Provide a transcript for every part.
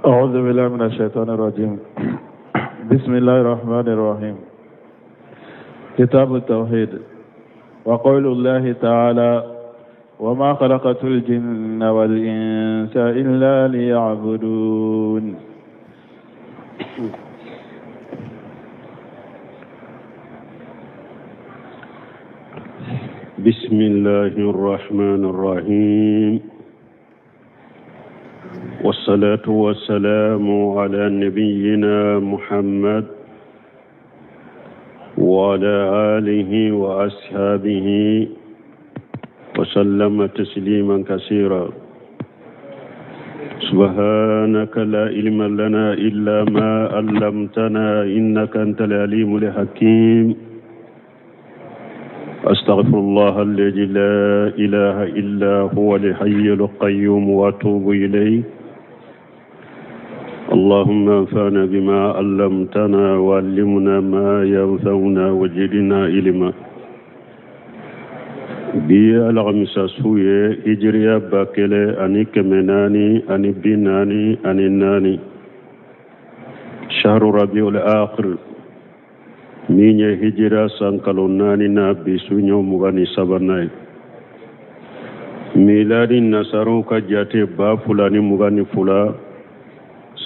أعوذ بالله من الشيطان الرجيم بسم الله الرحمن الرحيم كتاب التوحيد وقول الله تعالى وما خلقت الجن والإنس إلا ليعبدون بسم الله الرحمن الرحيم والصلاة والسلام على نبينا محمد وعلى آله وأصحابه وسلم تسليما كثيرا سبحانك لا علم لنا إلا ما علمتنا إنك أنت العليم الحكيم أستغفر الله الذي لا إله إلا هو الحي القيوم وأتوب إليه اللهم انفعنا بما علمتنا وعلمنا ما ينفعنا وزدنا علما bi ye alamisa su ye hijiriya 1444, shahru rabiul akhir, min ye hijira san kalo naani na, bi su ɲɔ 23nan ye. Miladi nasaraw ka jate 2022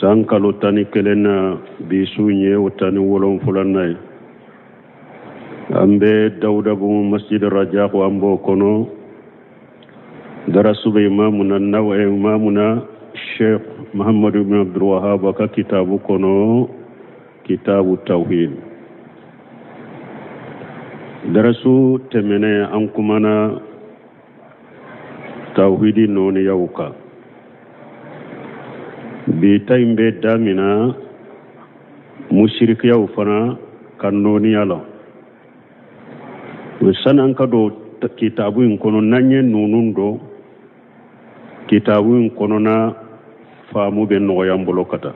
san kalo 11 na, bi su ye o 17nan ye. An bɛ Dawudabugu Masjid Rajako, an b'o kɔnɔ. Darasu bɛ imamuna nawa imamuna Sheikh Muhammadu bin Abdul Wahab ka kitabu kɔnɔ, Kitabu Tawhid. Darasu tɛmɛnen, an kumana tawhidi nɔɔniyaw kan. Bi ta in bɛ damina musirikiyaw fana ka nɔɔniya la. Sani an ka don kitabu in kɔnɔ, n'an ye ninnu dɔn, kitabu in kɔnɔna faamu bɛ nɔgɔya an bolo ka taa.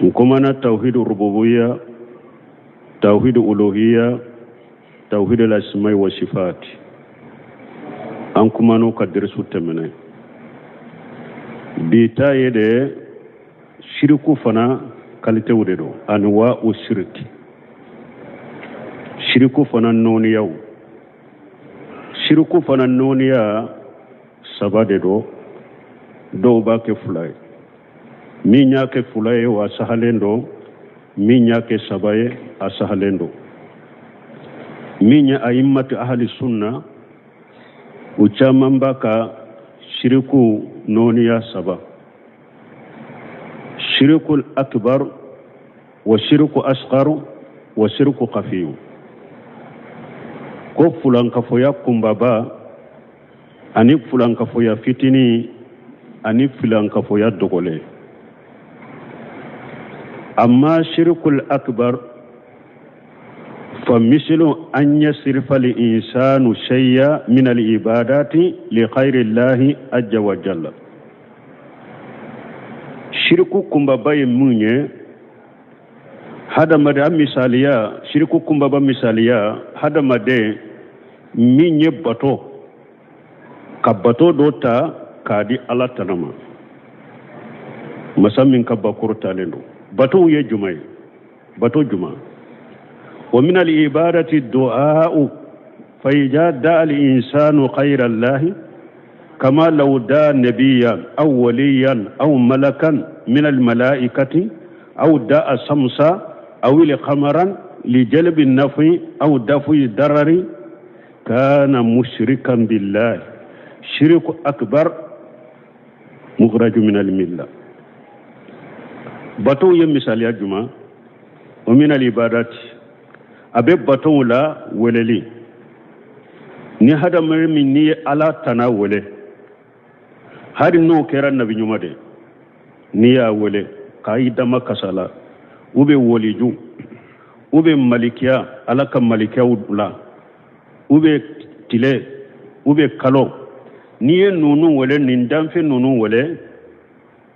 N kumana tawhidu rububiya, tawhidu uluhiya, tawhidu lasmai wa sifat, an kuman'o ka derisu tɛmɛnɛ. Bi ta ye de shiriku fana kalitew de don, anwa'u shiriki, shiriku fana nɔɔniyaw. Shiriku fana nɔɔniya saba de don, dɔw b'a kɛ fila ye. Min y'a kɛ fila ye, o a sahalen don. Min y'a kɛ saba ye, a sahalen don. Min ye ayimmatu ahali sunna, u caman b'a ka shiriku nɔɔniya saba: shiriku akbar wa shiriku asgar wa shiriku kafiyu. Ko fulankafoya kunbaba ani fulankafoya fitini ani filankafoya dogolen. Amma shirikul akbar fa misilu an yasrifa li insanu shay'a min al ibadati li khayri llahi azza wa jalla. Shiriku kunbaba ye mun ye? Hadamaden a misaliya, shiriku kunbaba misaliya, hadamaden min ye bato ka bato dɔ ta k'a di Ala tana ma, masa min ka bakoro talen don. Batow ye juma ye? Bato juma? Wa min al ibadati du'a'u, fa iza da'a al insanu khayra allahi kama law da nabiyan aw waliyan aw malakan min al malaikati aw da'a samsa aw al qamaran li jalbi nafi aw dafi darari kana mushrikan billahi shirku akbar mukhraju min al milla. Batow ye misaliya juma? O min al ibadati, a bɛ batow la weleli. Ni hadamaden min n'i ye Ala tana wele, hali n'o kɛra nabi ɲuman de, n'i y'a wele k'a i dama kasa la, u bɛ woliju, u bɛ malikiya, Ala ka malikiyaw la, u bɛ tile, u bɛ kalo, n'i ye ninnu wele, nin danfɛn ninnu wele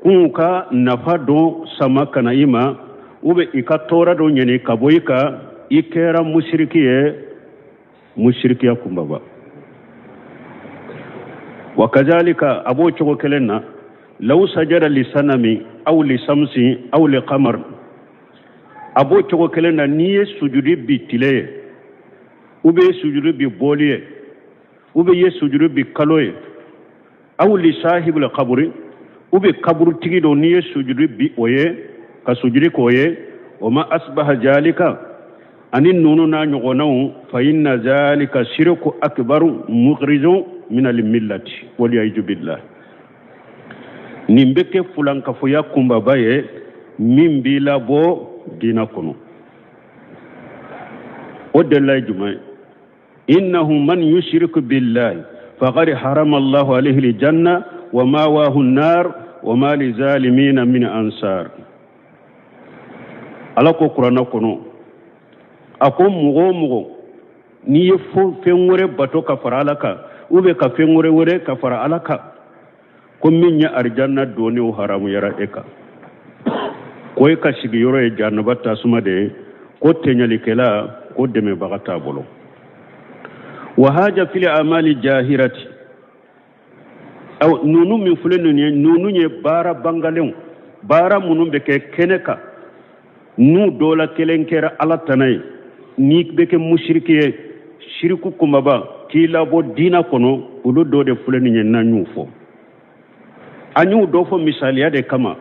k'u ka nafa dɔ sama ka na i ma, u bɛ i ka tɔɔrɔ dɔ ɲini ka bɔ i kan, i kɛra musiriki ye, musirikiya kunbaba. Wa kazalika, a b'o cogo kelen na. Law sajada li sanami aw li samsi aw li qamar, a b'o cogo kelen na, n'i ye sujudi bi tile ye, ou bien sujudi bi bɔli ye, ou bien ye sujudi bi kalo ye, aw li sahibul kaburi, ou bien kaburutigi dɔ, n'i ye sujudi bi o ye, ka sujudi k'o ye, wa ma asbaha zalika, ani nunu n'a ɲɔgɔnnaw, fa inna zalika shirku akbaru mukhrijun min al millati wal billah. Nin bɛ kɛ fulankafoya kunbaba ye min b'i labɔ diina kɔnɔ. O delila ye jumɛn ye? Innahu man yushriku billahi faqad harama Allahu alayhi aljanna wa mawahu an-nar wa ma lizalimina min ansar. Ala ko kuranna kɔnɔ, a ko mɔgɔ o mɔgɔ n'i ye fɛn wɛrɛ bato ka fara Ala kan, ou bien ka fɛn wɛrɛ wele ka fara Ala kan, ko min ye arijanna donni, o haramuyara e kan, ko e ka sigiyɔrɔ ye jahanaba tasuma de ye, ko tɛɲalikɛla, ko dɛmɛbaga t'a bolo. Wa haja fil amali jahirati, aw nunu min filɛ ninnu ye, nunu ye baara bangalenw, baara minnu bɛ kɛ kɛnɛ kan, n'u dɔ la kelen kɛra Ala tana ye, n'i bɛ kɛ musiriki ye, siriku kunbaba k'i labɔ diina kɔnɔ, olu dɔ de filɛ nin ye. N'an y'u fɔ, an y'u dɔ fɔ misaliya de kama,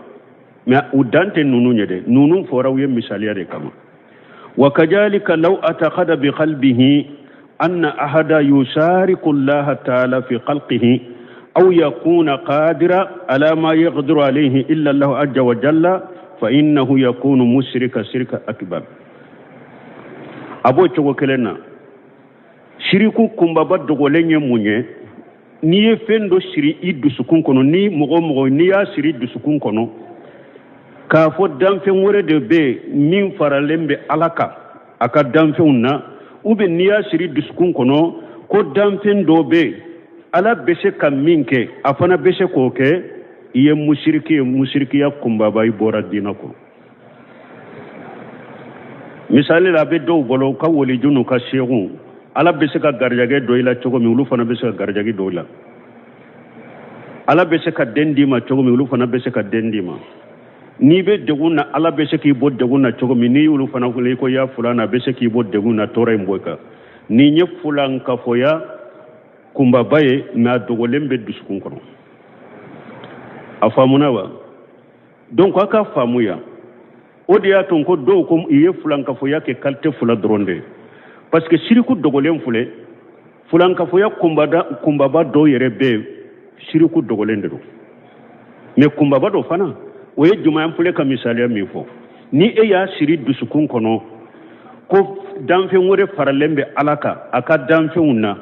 mais u dan tɛ ninnu ye dɛ. Ninnu fɔra u ye misaliya de kama. Wa kajalika law ataqada bi qalbihi anna ahada yusariku Allah ta'ala fi khalqihi aw yakuna qadira ala ma yaqdiru alayhi illa Allah azza wa jalla, fa innahu yakunu mushrika shirka akbar. A b'o cogo kelen na, siriku kunbaba dogolen ye mun ye? N'i ye fɛn dɔ siri i dusukun kɔnɔ, ni mɔgɔ o mɔgɔ n'i y'a siri dusukun kɔnɔ k'a fɔ danfɛn wɛrɛ de bɛ yen min faralen bɛ Ala kan a ka danfɛnw na, ou bien n'i y'a siri dusukun kɔnɔ ko danfɛn dɔ bɛ yen, Ala bɛ se ka min kɛ, a fana bɛ se k'o kɛ, i ye musiriki ye, musirikiya kunbaba, i bɔra diinɛ kɔnɔ. Misali la, a bɛ dɔw bolo, u ka waliju n'u ka seeguw, Ala bɛ se ka garijɛgɛ dɔ i la cogo min, olu fana bɛ se ka garijɛgɛ dɔ i la. Ala bɛ se ka den d'i ma cogo min, olu fana bɛ se ka den d'i ma. N'i bɛ degun na, Ala bɛ se k'i bɔ degun na cogo min, n'i y'olu fana wele ko ya fulana, a bɛ se k'i bɔ degun na, tɔɔrɔ in bɔ i kan. Nin ye fulankafoya kunbaba ye, mais a dogolen bɛ dusukun kɔnɔ. A faamuna wa? Donc a ka faamuya, o de y'a to ko dɔw ko i ye fulankafoya kɛ qualité fila dɔrɔn de ye, parce que siriku dogolen filɛ, fulankafoya kunbaba dɔw yɛrɛ bɛ yen, siriku dogolen de don. Mais kunbaba dɔ fana, o ye jumɛn? An filɛ ka misaliya min fɔ, ni e y'a siri dusukun kɔnɔ ko danfɛn wɛrɛ faralen bɛ Ala kan a ka danfɛnw na,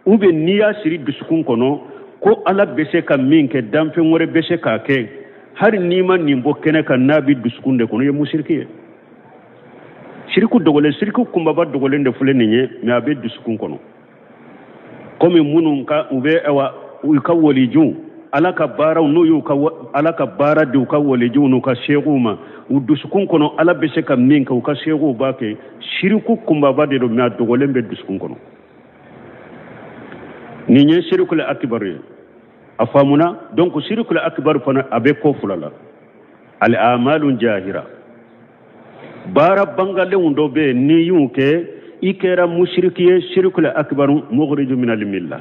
ou bien n'i y'a siri dusukun kɔnɔ ko Ala bɛ se ka min kɛ, danfɛn wɛrɛ bɛ se k'a kɛ, hali n'i ma nin bɔ kɛnɛ kan, n'a bɛ dusukun de kɔnɔ, i ye musiriki ye. Siriku dogolen, siriku kunbaba dogolen de filɛ nin ye, mais a bɛ dusukun kɔnɔ. Komi minnu ka u bɛ, awa, u ka walijuw, Ala ka baaraw, n'u y'u ka Ala ka baara di u ka walijuw n'u ka seeguw ma, u dusukun kɔnɔ Ala bɛ se ka min kɛ, u ka seeguw b'a kɛ, siriku kunbaba de don, mais a dogolen bɛ dusukun kɔnɔ. Nin ye sirikul akibaru ye. A faamuna? Donc sirikul akibaru fana, a bɛ ko fila la: al amalu jahira, baara bangalenw dɔ bɛ yen, n'i y'u kɛ, i kɛra musiriki ye, sirikul akibaru mukhriju min al milla.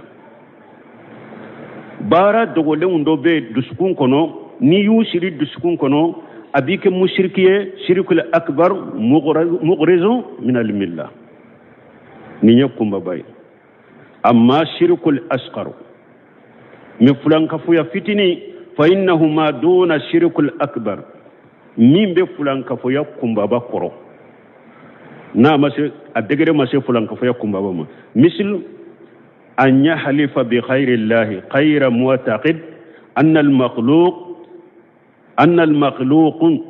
Baara dogolenw dɔ bɛ yen dusukun kɔnɔ, n'i y'u siri dusukun kɔnɔ, a b'i kɛ musiriki ye, sirikul akbar mukhriju min al milla. Nin ye kunbaba ye. Amma shirkul asqaru, mais fulankafoya fitini, fa innahu ma duna shirkul akbar, min bɛ fulankafoya kunbaba kɔrɔ, n'a ma se a degré ma se fulankafoya kunbaba ma. Misal an yahlifa bi khayri llahi khayra mu'taqid anna al makhluq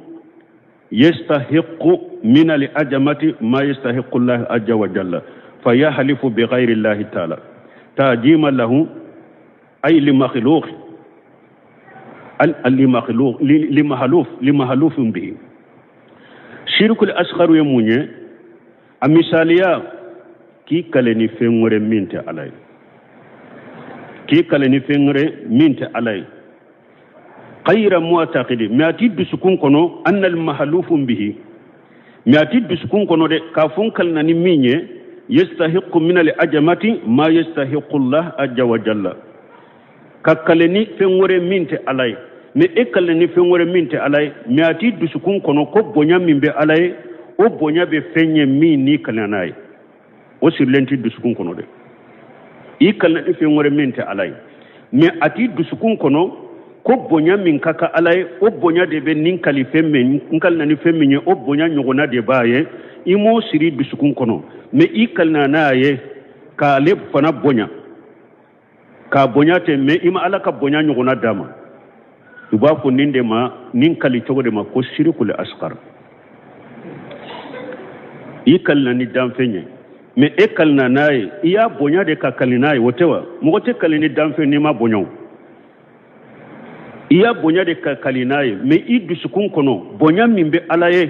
yastahiqu min al ajamati ma yastahiqu Allah azza wa jalla, fayahlifu bi ghayri llahi ta'ala ta'jima lahu, ay li makhluq li makhluq li mahluf bihi. Shirkul asghar ye mun ye? A misaliya, k'i kale ni fɛn wɛrɛ min tɛ Ala ye, k'i kale ni fɛn wɛrɛ min tɛ Ala ye. Ghayra mu'taqidi, mais a t'i dusukun kɔnɔ anna al mahlufu bihi, mais a t'i dusukun kɔnɔ dɛ k'a fɔ n kalina ni min ye, yastahiqu min al ajamati ma yastahiqu Allah azza wa jalla, ka kale ni fɛn wɛrɛ min tɛ Ala ye. Mais e kalina ni fɛn wɛrɛ min tɛ Ala ye, mais a t'i dusukun kɔnɔ ko bonya min bɛ Ala ye, o bonya bɛ fɛn ye min n'i kalina n'a ye, o sirilen t'i dusukun kɔnɔ dɛ. I kalina ni fɛn wɛrɛ min tɛ Ala ye, mais a t'i dusukun kɔnɔ ko bonya min ka kan Ala ye, o bonya de bɛ nin kalifɛn min n kalina ni fɛn min ye, o bonya ɲɔgɔnna de b'a ye. I m'o siri dusukun kɔnɔ, mais i kalina n'a ye k'ale fana bonya, k'a bonya ten, mais i ma Ala ka bonya ɲɔgɔnna d'a ma. U b'a fɔ nin de ma, nin kali cogo de ma ko sirikul asgar. I kalina ni danfɛn ye, mais e kalina n'a ye, i y'a bonya de ka kali n'a ye, o tɛ wa? Mɔgɔ tɛ kali ni danfɛn n'i m'a bonya o. I y'a bonya de ka kali n'a ye, mais i dusukun kɔnɔ bonya min bɛ Ala ye,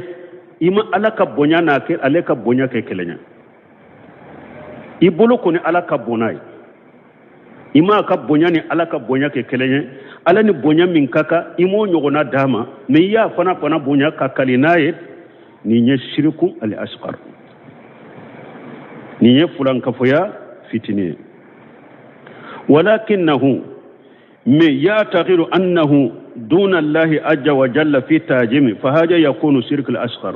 i ma Ala ka bonya n'a kɛ ale ka bonya kɛ kelen ye. I bolo kɔni Ala ka bon n'a ye, i m'a ka bonya ni Ala ka bonya kɛ kelen ye. Ala ni bonya min ka kan, i m'o ɲɔgɔnna d'a ma, mais i y'a fana bonya ka kali n'a ye. Nin ye siriku al asgar, nin ye fulankafoya fitinin ye. Walakinahu, mais yatakidu annahu duna Allahi azza wa jalla fi tajimi fahaja yakunu sirkul asgar.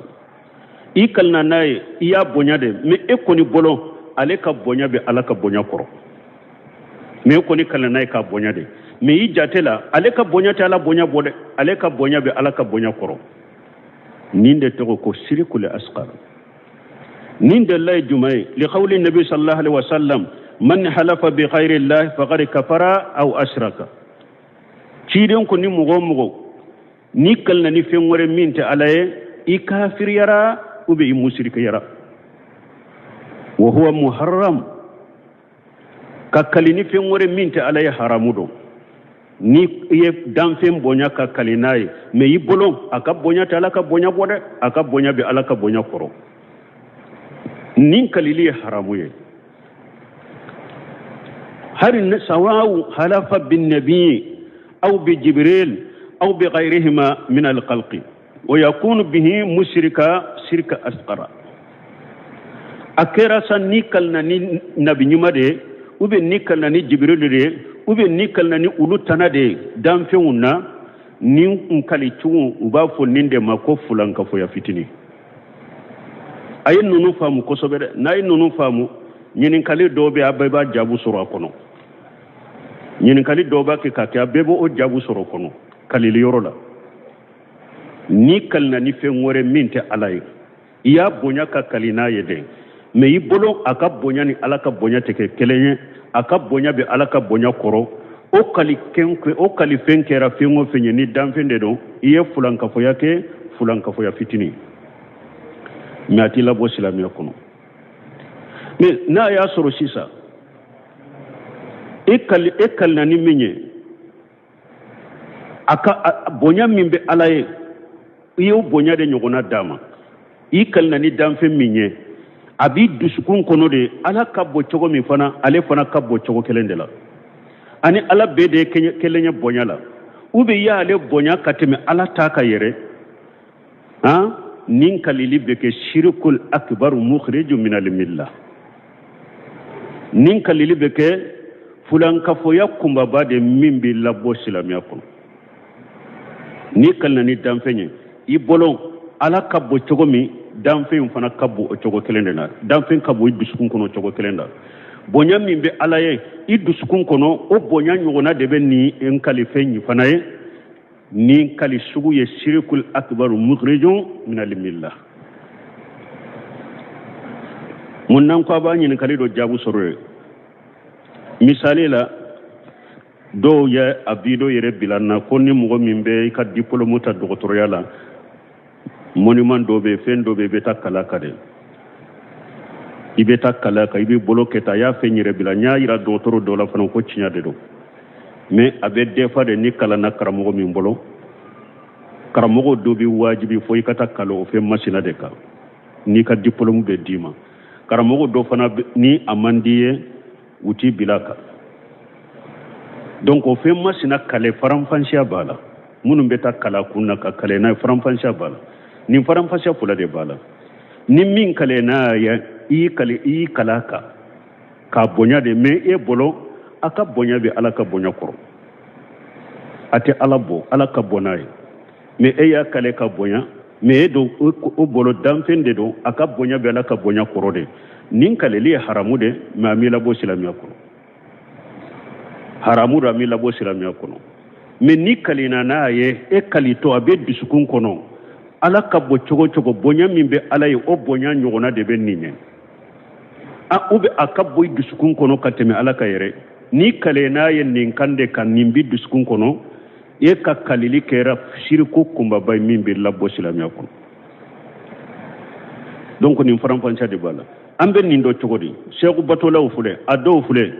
I kalina n'a ye, i y'a bonya de, mais e kɔni bolo ale ka bonya bɛ Ala ka bonya kɔrɔ, mais e kɔni kalina n'a ye k'a bonya de, mais i jate la ale ka bonya tɛ Ala bonya bɔ dɛ, ale ka bonya bɛ Ala ka bonya kɔrɔ. Nin de tɔgɔ ko sirikul asgar. Nin dalila ye jumɛn ye? Liqawli nabi sallallahu alaihi wasallam, man halafa bi ghayri llahi faqad kafara aw ashraka. Ciden ko ni mɔgɔ o mɔgɔ n'i kalina ni fɛn wɛrɛ min tɛ Ala ye, i kafiriyara ou bien i musirikiyara. Wa huwa muharram, ka kali ni fɛn wɛrɛ min tɛ Ala ye haramu don. Ni i ye danfɛn bonya ka kali n'a ye, mais i bolo a ka bonya tɛ Ala ka bonya bɔ dɛ, a ka bonya bɛ Ala ka bonya kɔrɔ. Nin kalili ye haramu ye. Hari sawawu halafa bin nabi aw bi Jibril aw bi ghayrihima min alkhalqi wa yakunu bihi mushrika shirka asghara. A kɛra sa n'i kalina ni nabi ɲuman de ye, ou bien n'i kalina ni Jibril de ye, ou bien n'i kalina ni olu tana de ye danfɛnw na, nin kali cogo u b'a fɔ nin de ma ko fulankafoya fitinin. A ye ninnu faamu kosɛbɛ dɛ. N'a ye ninnu faamu, ɲininkali dɔw bɛ a bɛɛ b'a jaabu sɔrɔ a kɔnɔ. Ɲininkali dɔw b'a kɛ k'a kɛ, a bɛɛ b'o jaabu sɔrɔ o kɔnɔ kalili yɔrɔ la. N'i kalina ni fɛn wɛrɛ min tɛ Ala ye, i y'a bonya ka kali n'a ye dɛ, mais i bolo a ka bonya ni Ala ka bonya tɛ kɛ kelen ye, a ka bonya bɛ Ala ka bonya kɔrɔ. O kali o kalifɛn kɛra fɛn o fɛn ye, ni danfɛn de don, i ye fulankafoya kɛ, fulankafoya fitinin, mais a t'i labɔ silamɛya kɔnɔ. Mais n'a y'a sɔrɔ sisan e kali e kalina ni min ye, a ka bonya min bɛ Ala ye, i y'o bonya de ɲɔgɔnna d'a ma. I kalina ni danfɛn min ye, a b'i dusukun kɔnɔ de Ala ka bon cogo min fana, ale fana ka bon cogo kelen de la, ani Ala bɛɛ de ye kelen ye bonya la, ou bien i y'ale bonya ka tɛmɛ Ala ta kan yɛrɛ. Han, nin kalili bɛ kɛ shirikul akbar mukhriju min al milla. Nin kalili bɛ kɛ fulankafoya kunbaba de min b'i labɔ silamɛya kɔnɔ. N'i kalina ni danfɛn ye, i bolo Ala ka bon cogo min, danfɛn fana ka bon o cogo kelen de la. Danfɛn ka bon i dusukun kɔnɔ o cogo kelen la. Bonya min bɛ Ala ye i dusukun kɔnɔ, o bonya ɲɔgɔnna de bɛ nin kalifɛn in fana ye. Nin kali sugu ye shirikul akbar mukhrijun min al milla. Mun na ko a b'a ɲininkali dɔ jaabu sɔrɔ ye? Misali la, dɔw ye a video yɛrɛ bila n na ko ni mɔgɔ min bɛ i ka diplôme ta dɔgɔtɔrɔya la, monument dɔ bɛ, fɛn dɔ bɛ, i bɛ taa kala kan dɛ, i bɛ taa kala kan, i b'i bolo kɛ tan. A y'a fɛn yɛrɛ bila n y'a yira dɔgɔtɔrɔ dɔ la fana ko tiɲɛ de don, mais a bɛ dépend de n'i kalanna karamɔgɔ min bolo. Karamɔgɔ dɔ bɛ wajibi fo i ka taa kalan o fɛn masina de kan n'i ka diplôme bɛ d'i ma. Karamɔgɔ dɔ fana ni a man di ye, u t'i bila kan. Donc o fɛn masina kale faranfansiya b'a la. Minnu bɛ taa kala kun na ka kale n'a ye, faranfasiya b'a la. Nin faranfasiya fila de b'a la. Ni min kale n'a ye, i y'i kale, i y'i kala kan k'a bonya de, mais e bolo a ka bonya bɛ Ala ka bonya kɔrɔ, a tɛ Ala bɔ, Ala ka bon n'a ye, mais e y'a kale ka bonya, mais e don o bolo danfɛn de don, a ka bonya bɛ Ala ka bonya kɔrɔ de. Nin kaleli ye haramu de, mais a m'i labɔ silamɛya kɔnɔ. Haramu don, a m'i labɔ silamɛya kɔnɔ. Mais n'i kalina n'a ye, e kalitɔ a bɛ dusukun kɔnɔ, Ala ka bon cogo cogo, bonya min bɛ Ala ye, o bonya ɲɔgɔnna de bɛ nin ye. A ou bien a ka bon i dusukun kɔnɔ ka tɛmɛ Ala kan yɛrɛ. N'i kale n'a ye nin kan de kan, nin b'i dusukun kɔnɔ, e ka kalili kɛra siriku kunbaba ye min bɛ labɔ silamɛya kɔnɔ. Donc nin faranfasiya de b'a la. An bɛ nin dɔn cogo di? Seku batolaw filɛ, a dɔw filɛ,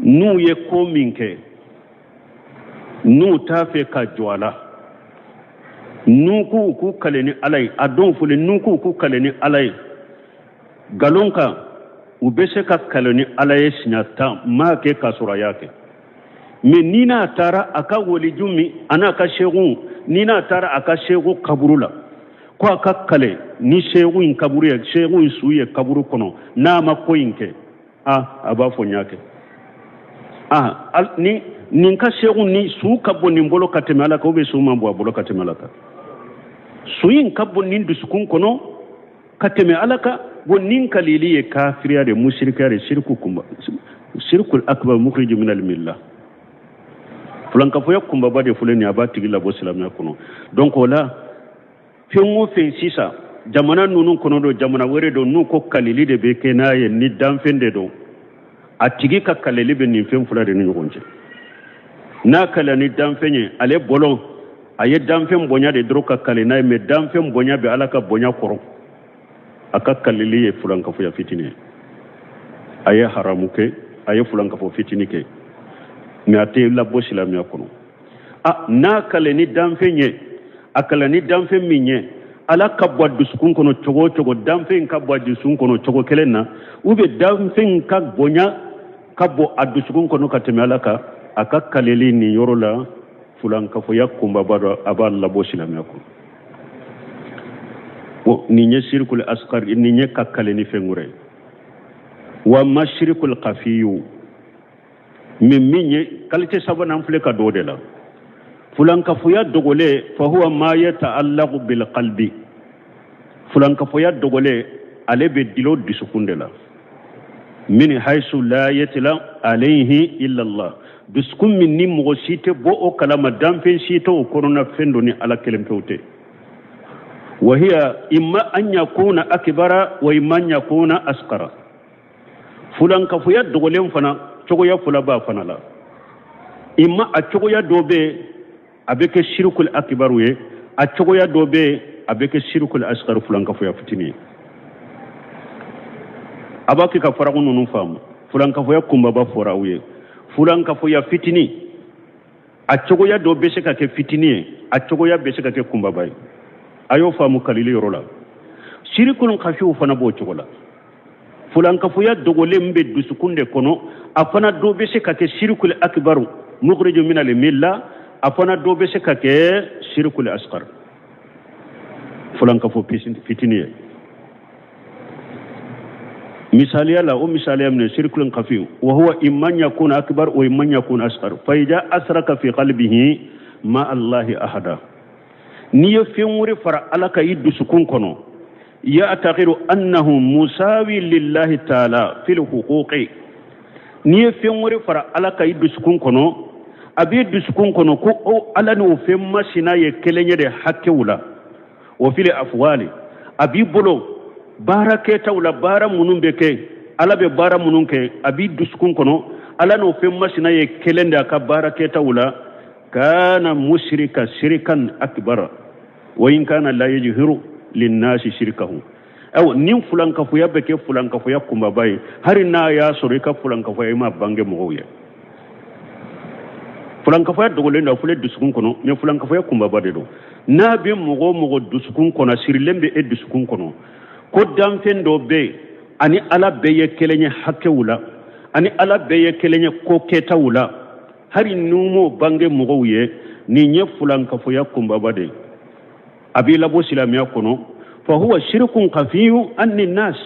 n'u ye ko min kɛ, n'u t'a fɛ ka jɔ a la, n'u k'u k'u kale ni Ala ye, a dɔw filɛ, n'u k'u k'u kale ni Ala ye nkalon kan, u bɛ se ka kale ni Ala ye siɲɛ 10 m'a kɛ k'a sɔrɔ a y'a kɛ. Mais ni n'a taara a ka waliju min a n'a ka seku, ni n'a taara a ka seku kaburu la, ko a ka kale ni seku in kaburu ye, seku in su ye kaburu kɔnɔ, n'a ma ko in kɛ, a a b'a fɔ n y'a kɛ. A ni nin ka seku ni su ka bon nin bolo ka tɛmɛ Ala kan, ou bien su man bon a bolo ka tɛmɛ Ala kan? Su in ka bon nin dusukun kɔnɔ ka tɛmɛ Ala kan. Bon, nin kalili ye kafiriya de, musirikiya de, siriku kunba, sirikul akbar mukhriju min al milla, fulankafoya kunbaba de filɛ nin ye, a b'a tigi labɔ silamɛya kɔnɔ. Donc o la, fɛn o fɛn sisan jamana ninnu kɔnɔ don, jamana wɛrɛ don, n'u ko kalili de bɛ kɛ n'a ye ni danfɛn de don, a tigi ka kalili bɛ nin fɛn fila de ni ɲɔgɔn cɛ. N'a kala ni danfɛn ye, ale bolo a ye danfɛn bonya de dɔrɔn ka kale n'a ye, mais danfɛn bonya bɛ Ala ka bonya kɔrɔ, a ka kalili ye fulankafoya fitini ye. A ye haramu kɛ, a ye fulankafo fitini kɛ, mais a tɛ labɔ silamɛya kɔnɔ. A n'a kale ni danfɛn ye, a kale ni danfɛn min ye, Ala ka bon a dusukun kɔnɔ cogo o cogo, danfɛn ka bon a dusukun kɔnɔ cogo kelen na, ou bien danfɛn ka bonya ka bon a dusukun kɔnɔ ka tɛmɛ Ala kan, a ka kaleli nin yɔrɔ la fulankafoya kunbaba dɔ, a b'a labɔ silamɛya kɔnɔ. Bon, nin ye sirikul asgar, nin ye ka kale ni fɛn wɛrɛ ye. Wa ma sirikul kafiyu, min ye qualité sabanan filɛ ka don o de la, fulankafoya dogolen, fahuwa ma yataallaqu bil qalbi. Fulankafoya dogolen, ale bɛ dilo dusukun de la, min haisu la yatla alayhi illa Allah, dusukun min ni mɔgɔ si tɛ bɔ o kalama, danfɛn si tɛ o kɔnɔna fɛn dɔ ni Ala kelen pewu tɛ. Wa hiya imma an yakuna akbara wa imma an yakuna asqara. Fulankafoya dogolen fana cogoya fila b'a fana la. Imma a cogoya dɔ bɛ yen, a bɛ kɛ sirikul akibaru ye, a cogoya dɔ bɛ yen, a bɛ kɛ sirikul asgaru, fulankafoya fitinin ye. A b'a kɛ ka faraku ninnu faamu. Fulankafoya kunbaba fɔra aw ye. Fulankafoya fitinin, a cogoya dɔ bɛ se ka kɛ fitinin ye, a cogoya bɛ se ka kɛ kunbaba ye. A y'o faamu kalili yɔrɔ la. Sirikul kafiw fana b'o cogo la. Fulankafoya dogolen bɛ dusukun de kɔnɔ, a fana dɔ bɛ se ka kɛ sirikul akibaru mukhriju min al milla, a fana dɔ bɛ se ka kɛ sirikul asgar, fulankafo fitinin ye. Misaliya la, o misaliya minɛ sirikul kafi, wa huwa imma an yakuna akbar wa imma an yakuna asgar, fa idha asraka fi qalbihi ma allahi ahada. N'i ye fɛn wɛrɛ fara Ala kan i dusukun kɔnɔ, ya'taqidu annahu musawi lillahi ta'ala fil huquqi. N'i ye fɛn wɛrɛ fara Ala kan i dusukun kɔnɔ, a b'i dusukun kɔnɔ ko o Ala ni o fɛn masina ye kelen ye de hakɛw la, wa fil afwali, a b'i bolo baara kɛtaw la, baara minnu bɛ kɛ, Ala bɛ baara minnu kɛ, a b'i dusukun kɔnɔ Ala n'o fɛn masina ye kelen de a ka baara kɛtaw la. Kana mushrika shirkan akbar wa in kana la yajhiru linnasi shirkahu. Ayiwa, ni fulankafoya bɛ kɛ fulankafoya kunbaba ye, hali n'a y'a sɔrɔ i ka fulankafoya i ma bange mɔgɔw ye. Fulankafoya dogolen don, a filɛ dusukun kɔnɔ, mais fulankafoya kunbaba de don. N'a bɛ mɔgɔ o mɔgɔ dusukun kɔnɔ, sirilen bɛ e dusukun kɔnɔ ko danfɛn dɔ bɛ yen ani Ala bɛɛ ye kelen ye hakɛw la, ani Ala bɛɛ ye kelen ye ko kɛtaw la, hali n'u m'o bange mɔgɔw ye, Nin ye fulankafoya kunbaba de ye, a b'i labɔ silamɛya kɔnɔ. Fa huwa shirkun khafiyu anni nas,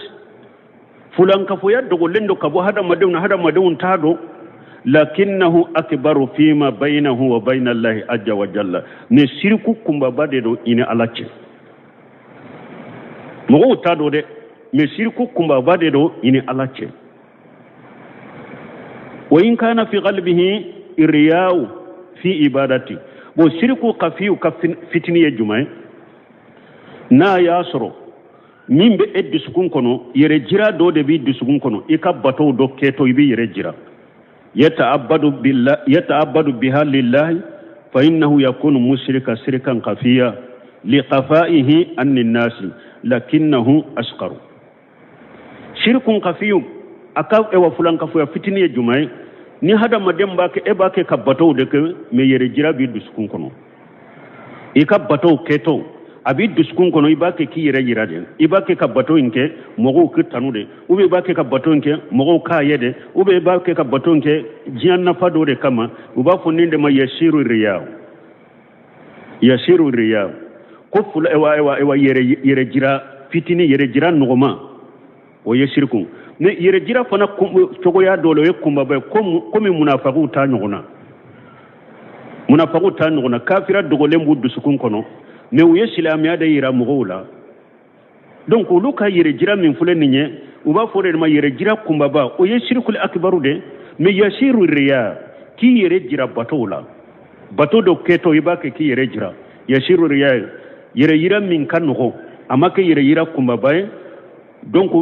fulankafoya dogolen don ka bɔ hadamadenw na, hadamadenw t'a dɔn. Lakinnahu akbaru fima baynahu wa bayna allahi azza wa jalla, ni siriku kunbaba de don i ni Ala cɛ. Mɔgɔw t'a dɔn dɛ, mais siriku kunbaba de don i ni Ala cɛ. Wa in kana fi qalbihi riyaw fi ibadati. Bon, siriku kafiyu ka fitini ye jumɛn ye? N'a y'a sɔrɔ min bɛ e dusukun kɔnɔ, yɛrɛ jira dɔ de b'i dusukun kɔnɔ, i ka batow dɔ kɛtɔ i b'i yɛrɛ jira, yata'abbadu billah yata'abbadu biha lillahi, fa innahu yakunu mushrika shirkan khafiya li khafaihi anni nasi, lakinnahu asqaru. Shirkun kafiyu, a ka ewa fulankafoya fitini ye jumɛn ye? Ni hadamaden b'a kɛ, e b'a kɛ ka batow de kɛ, mais yɛrɛ jira b'i dusukun kɔnɔ. I ka batow kɛtɔ, a b'i dusukun kɔnɔ, i b'a kɛ k'i yɛrɛ yira de, i b'a kɛ ka bato in kɛ mɔgɔw k'i tanu de, ou bien i b'a kɛ ka bato in kɛ mɔgɔw k'a ye de, ou bien i b'a kɛ ka bato in kɛ diɲɛ nafa dɔ de kama. U b'a fɔ nin de ma yasiru riya, yasiru riya, ko fula ewa ewa ewa yɛrɛ yɛrɛ jira fitini, yɛrɛ jira nɔgɔma, o ye siriku. Ni yɛrɛ jira fana cogoya dɔ la, o ye kunbaba ye, komi munafakiw ta ɲɔgɔn na. Munafakiw ta ɲɔgɔn na, kafira dogolen b'u dusukun kɔnɔ, mais u ye silamɛya de yira mɔgɔw la. Donc olu ka yɛrɛ jira min filɛ nin ye, u b'a fɔ o de ma yɛrɛ jira kunbaba, o ye sirikul akibaru de. Mais yasiru riya, k'i yɛrɛ jira batow la, bato dɔ kɛtɔ i b'a kɛ k'i yɛrɛ jira, yasiru riya ye yɛrɛ yira min ka nɔgɔn, a ma kɛ yɛrɛ yira kunbaba ye. Donc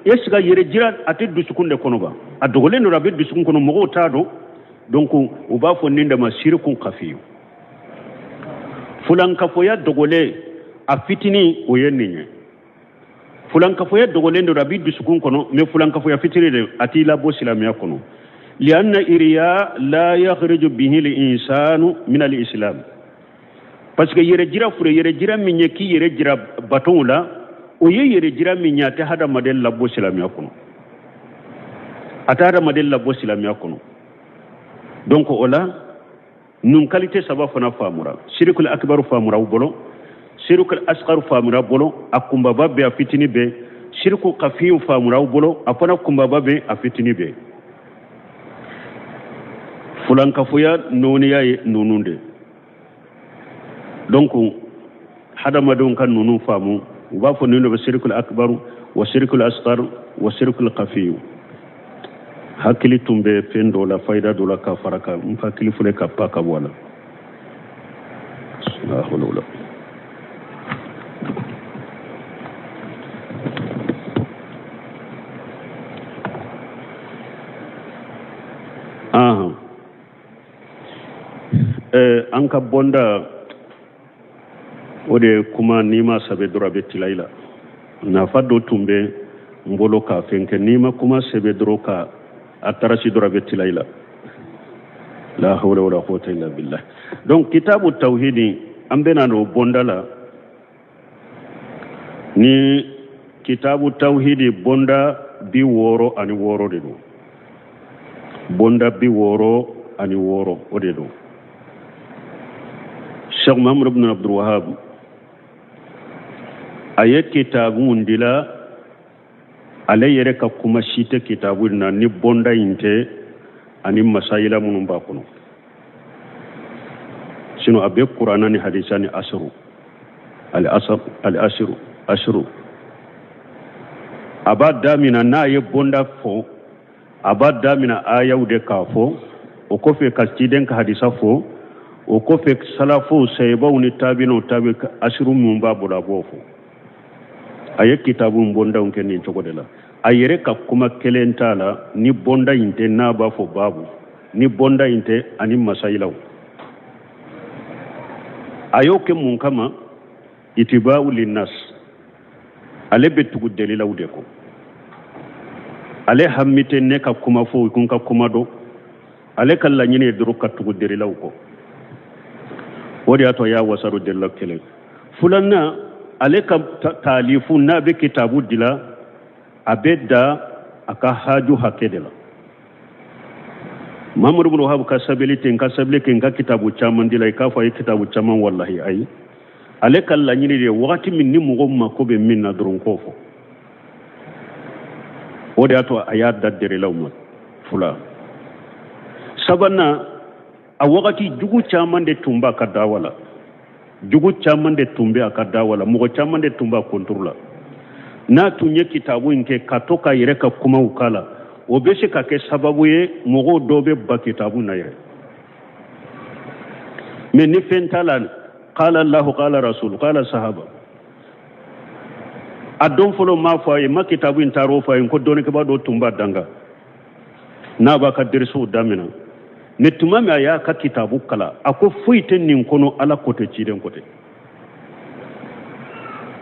est ce que yɛrɛ jira a tɛ dusukun de kɔnɔ ba? A dogolen don, a bɛ dusukun kɔnɔ, mɔgɔw t'a dɔn. Donc u b'a fɔ nin de ma sirikun kafiyu. Fulankafoya dogolen a fitinin, o ye nin ye. Fulankafoya dogolen don, a b'i dusukun kɔnɔ, mais fulankafoya fitinin de, a t'i labɔ silamɛya kɔnɔ. Lianna iriya la yakhriju bihi l-insanu min al-islam, parce que yɛrɛ jira fure, yɛrɛ jira min ye k'i yɛrɛ jira batow la, o ye yɛrɛ jira min ye, a tɛ hadamaden labɔ silamɛya kɔnɔ, a tɛ hadamaden labɔ silamɛya kɔnɔ. Donc o la, nun qualité saba fana faamura: sirikul akibaru faamura u bolo, sirikul asgaru faamura bolo, a kunbaba bɛ, a fitini bɛ, siriku kafiyu faamura u bolo, a fana kunbaba bɛ, a fitini bɛ. Fulankafoya nɔɔniya ye ninnu de. Donc hadamadenw ka ninnu faamu, u b'a fɔ ninnu de bɛ sirikul akibaru wa sirikul asgar wa sirikul kafiyu. Hakili tun bɛ fɛn dɔ la, fayida dɔ la, ka fara kan, n hakili filɛ ka pa ka bɔ a la. La hawla wala. Ahan. An ka bonda o de ye kuma, n'i ma sɛbɛ dɔrɔn a bɛ tila i la. Nafa dɔ tun bɛ n bolo k'a fɛn kɛ, n'i ma kuma sɛbɛ dɔrɔn ka a tarasi dɔrɔn a bɛ tila i la. La hawla wala quwwata illa billah. Donc kitabu tawhidi, an bɛna don bonda la. Ni kitabu tawhidi bonda 66 de don, bonda 66 o de don. Cheikh Muhammad ibn Abdul Wahab a ye kitabu mun dila, ale yɛrɛ ka kuma si tɛ kitabu in na ni bonda in tɛ ani masayila minnu b'a kɔnɔ. Sinon a bɛ Kurana ni hadisa ni asiru al asr al asiru asiru. A b'a damina, n'a ye bonda fɔ, a b'a damina ayaw de k'a fɔ, o kɔfɛ ka ciden ka hadisa fɔ, o kɔfɛ salafow, sayibaw ni tabinaw tabi asiru minnu b'a bolo, a b'o fɔ. A ye kitabu in bondaw kɛ nin cogo de la. A yɛrɛ ka kuma kelen t'a la ni bonda in tɛ, n'a b'a fɔ baabu ni bonda in tɛ ani masayilaw. A y'o kɛ mun kama? Itiba'u linnas, ale bɛ tugu dalilaw de kɔ. Ale hami tɛ ne ka kuma fɔ kun ka kuma dɔn, ale ka laɲini ye dɔrɔn ka tugu dalilaw kɔ. O de y'a to a y'a wasaru dalilaw kelen. Filanan, ale ka taalifu, n'a bɛ kitabu dila, a bɛ da a ka haju hakɛ de la. Mahamadu bin Wahabu ka sɛbɛnni tɛ n ka sɛbɛnni kɛ n ka kitabu caman dila i k'a fɔ a ye kitabu caman walahi ayi ale ka laɲini de ye wagati min ni mɔgɔw mako bɛ min na dɔrɔn k'o fɔ o de y'a to a y'a da derelaw ma fula sabanan a wagati jugu caman de tun b'a ka dawa la jugu caman de tun bɛ a ka dawa la mɔgɔ caman de tun b'a konturu la n'a tun ye kitabu in kɛ ka to k'a yɛrɛ ka kumaw k'a la o bɛ se ka kɛ sababu ye mɔgɔw dɔw bɛ ban kitabu na yɛrɛ mɛ ni fɛn t'a la qala Allahu qala rasul qala sahaba a don fɔlɔ m'a fɔ a ye ma kitabu in taar'o fɔ a ye ko dɔnnikɛbaa dɔ tun b'a danga n'a b'a ka derisiw damina mɛ tuma min a y'a ka kitabu kalan a ko foyi tɛ nin kɔnɔ ala ko tɛ ciden ko tɛ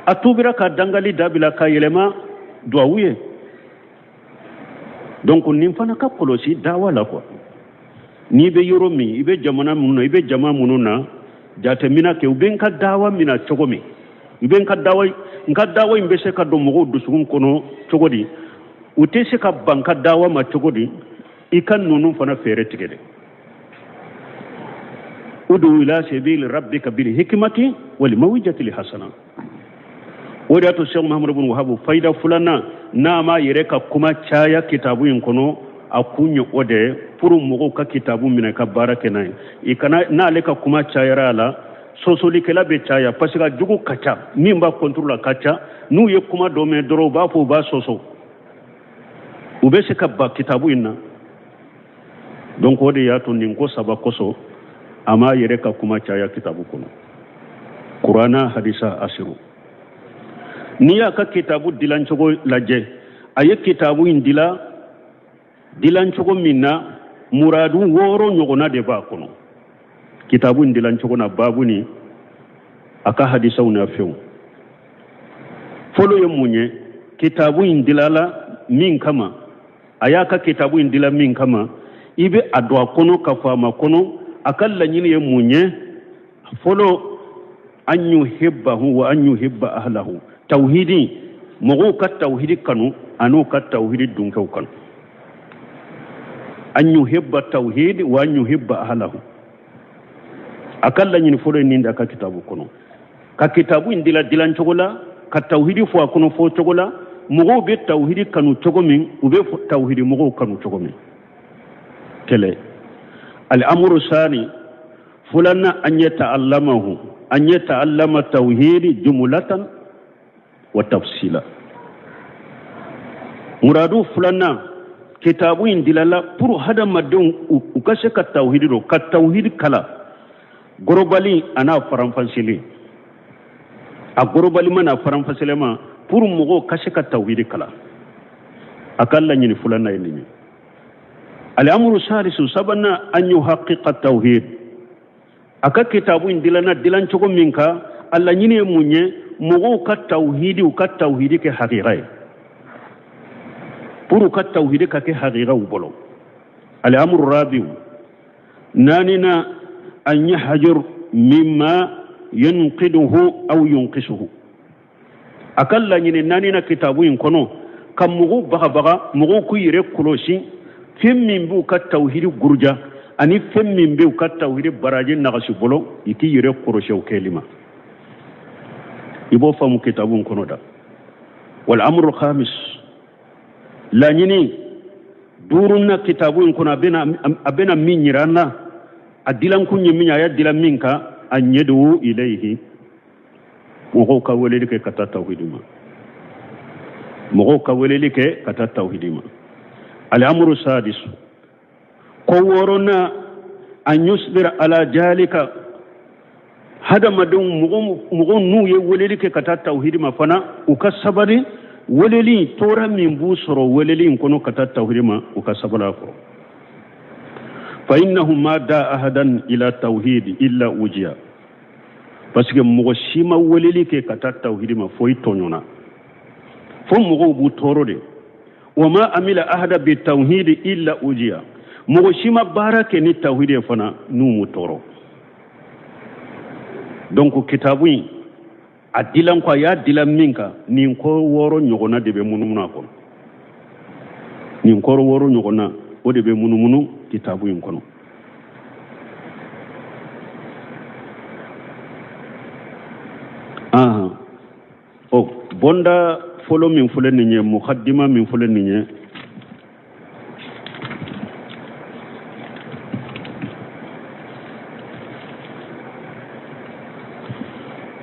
a tubira ka dangali dabila ka yɛlɛma duwawu ye donc nin fana ka kɔlɔsi dawa la quoi n'i bɛ yɔrɔ min i bɛ jamana minnu na i bɛ jama minnu na jateminɛ kɛ u bɛ n ka dawa mina cogo min u bɛ n ka dawa n ka dawa in bɛ se ka don mɔgɔw dusukun kɔnɔ cogo di u tɛ se ka ban ka dawa ma cogo di i ka ninnu fana fɛɛrɛ tigɛ dɛ udu ila sabili rabbika bil hikmati wal mawizati hasana o de y'a to Cheikh Muhammadu bin Wahabu fayida filanan n'a m'a yɛrɛ ka kuma caya kitabu in kɔnɔ a kun ye o de ye pour mɔgɔw ka kitabu minɛ ka baara kɛ n'a ye i kana n'ale ka kuma cayara a la sɔsɔlikɛla bɛ caya parce que a jugu ka ca min b'a contre la ka ca n'u ye kuma dɔ mɛn dɔrɔn u b'a fɔ u b'a sɔsɔ u bɛ se ka ban kitabu in na donc o de y'a to nin ko saba kosɔn a m'a yɛrɛ ka kuma caya kitabu kɔnɔ kurana hadisa asiru n'i y'a ka kitabu dilancogo lajɛ a ye kitabu in dila dilancogo min na muradu wɔɔrɔ ɲɔgɔnna de b'a kɔnɔ kitabu in dilancogo na baabu ni a ka hadisaw n'a fɛnw fɔlɔ ye mun ye kitabu in dilala min kama a y'a ka kitabu in dila min kama i bɛ a don a kɔnɔ ka faama kɔnɔ a ka laɲini ye mun ye fɔlɔ an yuhibbahu wa an yuhibba ahlahu tawhidi mɔgɔw ka tawhidi kanu an'u ka tawhidi dunkɛw kanu an yuhibba tawhidi wa an yuhibba ahlahu a ka laɲini fɔlɔ ye nin de a ka kitabu kɔnɔ ka kitabu in dila dilan cogo la ka tawhidi fɔ a kɔnɔ fɔ cogo la mɔgɔw bɛ tawhidi kanu cogo min u bɛ tawhidi mɔgɔw kanu cogo min kelen al'amuru sani filanan an yata'allamahu an yata'allama tawhidi jumlatan wa tafsila muradu filanan kitabu in dilala pour hadamadenw u ka se ka tawhidi dɔn ka tawhidi kalan gorobali an'a faranfasili a gorobalima n'a faranfasilima pour mɔgɔw ka se ka tawhidi kalan a ka laɲini filanan ye nin ye al'amuru salisu sabanan an yuhaqiqa tawhid a ka kitabu in dilanna dilan cogo min kan a laɲini ye mun ye mɔgɔw ka tawhidi u ka tawhidi kɛ hakika ye pour u ka tawhidi ka kɛ hakika u bolo al'amuru rabiu naaninan an yahjur mimma yanqiduhu aw yunqisuhu a ka laɲini naaninan kitabu in kɔnɔ ka mɔgɔw bagabaga mɔgɔw k'u yɛrɛ kɔlɔsi fɛn min b'u ka tawhidi guruja ani fɛn min b'u ka tawhidi baraji nagasi bolo i k'i yɛrɛ kɔlɔsi o kɛli ma i b'o faamu kitabu in kɔnɔ da wal amru khamis laɲini duurunan kitabu in kɔnɔ a bɛna min yira an na a dilankun ye min ye a y'a dilan min kan an yad'u ilayhi mɔgɔw ka weleli kɛ ka taa tawhidi ma mɔgɔw ka weleli kɛ ka taa tawhidi ma al'amuru sadisu ko wɔɔrɔnan an yusbira ala jalika hadamadenw mɔgɔ n'u ye weleli kɛ ka taa tawhidi ma fana u ka sabali weleli tɔɔrɔ min b'u sɔrɔ weleli in kɔnɔ ka taa tawhidi ma u ka sabali a kɔrɔ fa innahu ma da ahadan ila tawhidi illa ujiya parce que mɔgɔ si ma weleli kɛ ka taa tawhidi ma fo i tɔɲɔna fo mɔgɔw b'u tɔɔrɔ de wa ma amila ahada bi tawhidi illa ujiya mɔgɔ si ma baara kɛ ni tawhidi ye fana n'u m'u tɔɔrɔ donc kitabu in a dilan ko a y'a dilan min kan nin ko wɔɔrɔ ɲɔgɔnna de bɛ munumunu a kɔnɔ nin ko wɔɔrɔ ɲɔgɔnna o de bɛ munumunu kitabu in kɔnɔ. Ahan, o bonda fɔlɔ min filɛ nin ye, mukaddima min filɛ nin ye,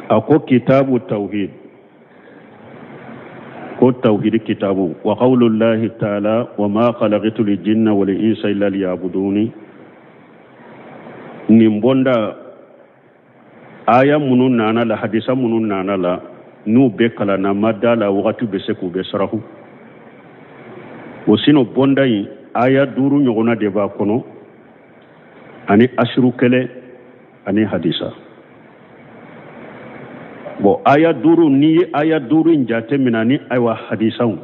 a ko kitabu tawhid, ko tawhidi kitabu, wa qawlullahi ta'ala wa ma khalaqtu jinna wal insa illa liya'buduni. Nin bonda aya minnu nana la, hadisa minnu nana la, n'u bɛɛ kalanna, ma da la wagati bɛ se k'u bɛɛ sarahu o. Sinɔ bonda in, aya 5 ɲɔgɔnna de b'a kɔnɔ, ani asiru kɛlɛ ani hadisa. Bon, aya 5, n'i ye aya 5 in jate minɛ ni ayiwa hadisaw,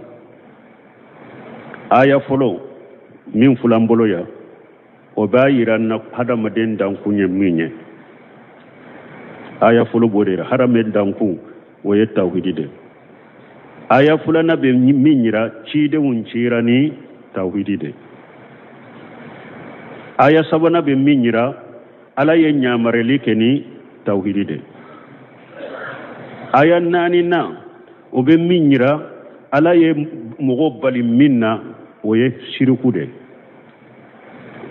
aya fɔlɔ min filɛ an bolo yan, o b'a yira na hadamaden dankun ye min ye. Aya fɔlɔ b'o de yira, hadamaden dankun o ye tawhidi de. Aya filanan bɛ min yira, cidenw cira ni tawhidi de. Aya sabanan bɛ min yira, Ala ye ɲamarili kɛ ni tawhidi de. Aya naaninan o bɛ min yira, Ala ye mɔgɔ bali min na, o ye siriku de.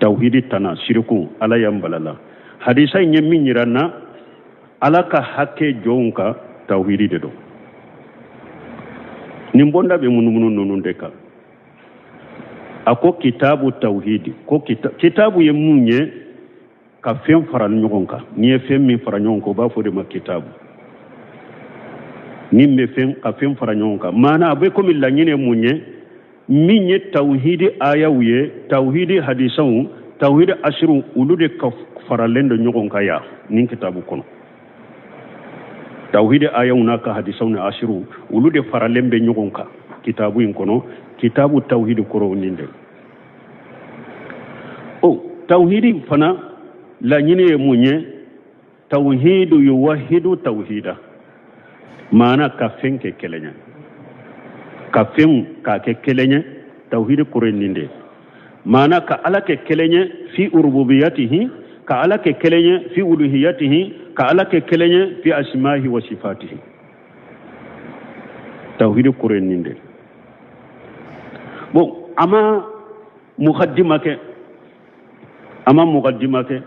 Tawhidi tana siriku, Ala y'an bala la. Hadisa in ye min yira na, Ala ka hakɛ jɔnw kan, tawhidi de don. Nin bonda bɛ munumunu ninnu de kan. A ko kitabu tawhidi, ko kitabu ye mun ye? Ka fɛn fara ɲɔgɔn kan. N'i ye fɛn min fara ɲɔgɔn kan, o b'a fɔ de ma kitabu. Ni bɛ fɛn ka fɛn fara ɲɔgɔn kan, maana a bɛ komi laɲini ye mun ye? Min ye tawhidi ayaw ye, tawhidi hadisaw, tawhidi asiru, olu de ka faralen don ɲɔgɔn kan yan nin kitabu kɔnɔ. Tawhidi ayaw n'a ka hadisaw ni asiru, olu de faralen bɛ ɲɔgɔn kan kitabu in kɔnɔ. Kitabu tawhidi kɔrɔ nin de. O tawhidi fana laɲini ye mun ye? Tawhidu yuwahidu tawhida, maana ka fɛn kɛ kelen ye, ka fɛnw k'a kɛ kelen ye. Tawhidi kɔrɔ ye nin de, maana ka Ala kɛ kelen ye fi rububiyatihi, ka Ala kɛ kelen ye fi uluhiyatihi, ka Ala kɛ kelen ye fi asmahi wa sifatihi. Tawhidi kɔrɔ ye nin de. Bon, a ma mukaddima kɛ, a ma mukaddima kɛ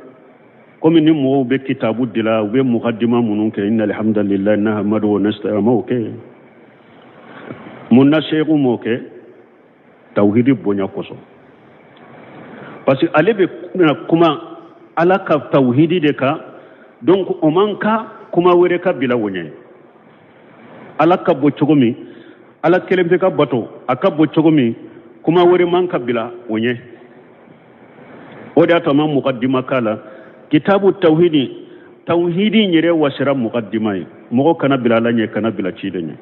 komi ni mɔgɔw bɛ kitabu dila, u bɛ mukaddima minnu kɛ, inna alhamdulillahi nahmadu wa nasta'inu, a m'o kɛ. Mun na seku m'o kɛ? Tawhidi bonya kosɔn, parce que ale bɛ na kuma Ala ka tawhidi de kan. Donc o man ka kuma wɛrɛ ka bila o ɲɛ. Ala ka bon cogo min, Ala kelen bɛ ka bato, a ka bon cogo min, kuma wɛrɛ man ka bila o ɲɛ. O de y'a to a ma mukaddima k'a la. Kitabu tawhidi, tawhidi yɛrɛ wasira mukaddima ye, mɔgɔ kana bila Ala ɲɛ, kana bila ciden ɲɛ.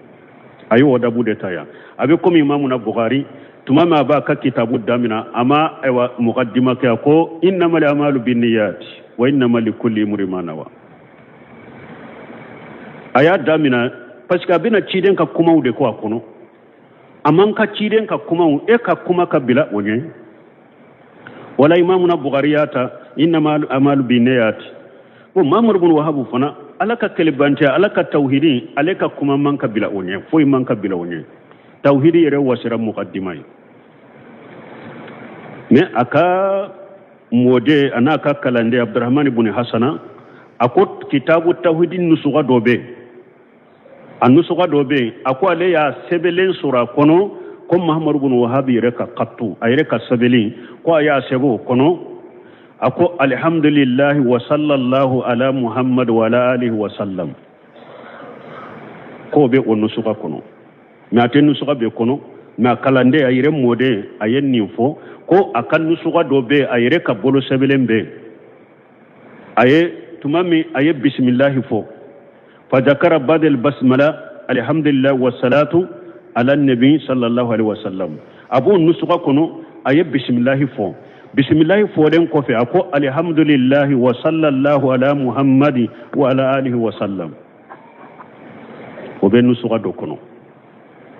A ye o dabu de ta yan. A bɛ komi Imamuna Bukhari, tuma min a b'a ka kitabu damina, a ma ayiwa mukaddima kɛ. A ko innamal amalu binniyat wa innama likulli imrin ma nawa. A y'a damina parce que a bɛna ciden ka kumaw de ko a kɔnɔ. A man ka ciden ka kumaw, e ka kuma ka bila o ɲɛ. Wala Imamuna Bukhari y'a ta innama amalu binniyat. Ko Mamadu bin Wahabu fana, Ala ka kelebantiya, Ala ka tawhidi, ale ka kuma man ka bila o ɲɛ, foyi man ka bila o ɲɛ. Tawhidi yɛrɛ wasira mukaddima ye. Mais a ka mɔden a n'a ka kalanden Abdurahmani bun Hasana, a ko kitabu tawhidi nusuga dɔ bɛ yen, a nusuga dɔ bɛ yen, a ko ale y'a sɛbɛnlen sɔrɔ a kɔnɔ ko Mahamadu bun Wahabi yɛrɛ ka katu, a yɛrɛ ka sɛbɛnni, ko a y'a sɛbɛn o kɔnɔ. A ko alihamdulilahi wa sallallahu ala Muhammad wa ala alihi wa sallam, k'o bɛ o nusuga kɔnɔ. Mais a tɛ nusuga bɛɛ kɔnɔ. Mais a kalanden, a yɛrɛ mɔden, a ye nin fɔ ko a ka nusuga dɔ bɛ yen, a yɛrɛ ka bolo sɛbɛnlen bɛ yen. A ye tuma min a ye bisimilahi fɔ, fazakara badel basmala alhamdulilahi wa salatu ala nabi sallallahu alaihi wa sallam, a b'o nusuga kɔnɔ, a ye bisimilahi fɔ. Bisimilahi fɔlen kɔfɛ, a ko alhamdulilahi wa sallallahu ala muhammadi wa ala alihi wa sallam. O bɛ nusuga dɔ kɔnɔ,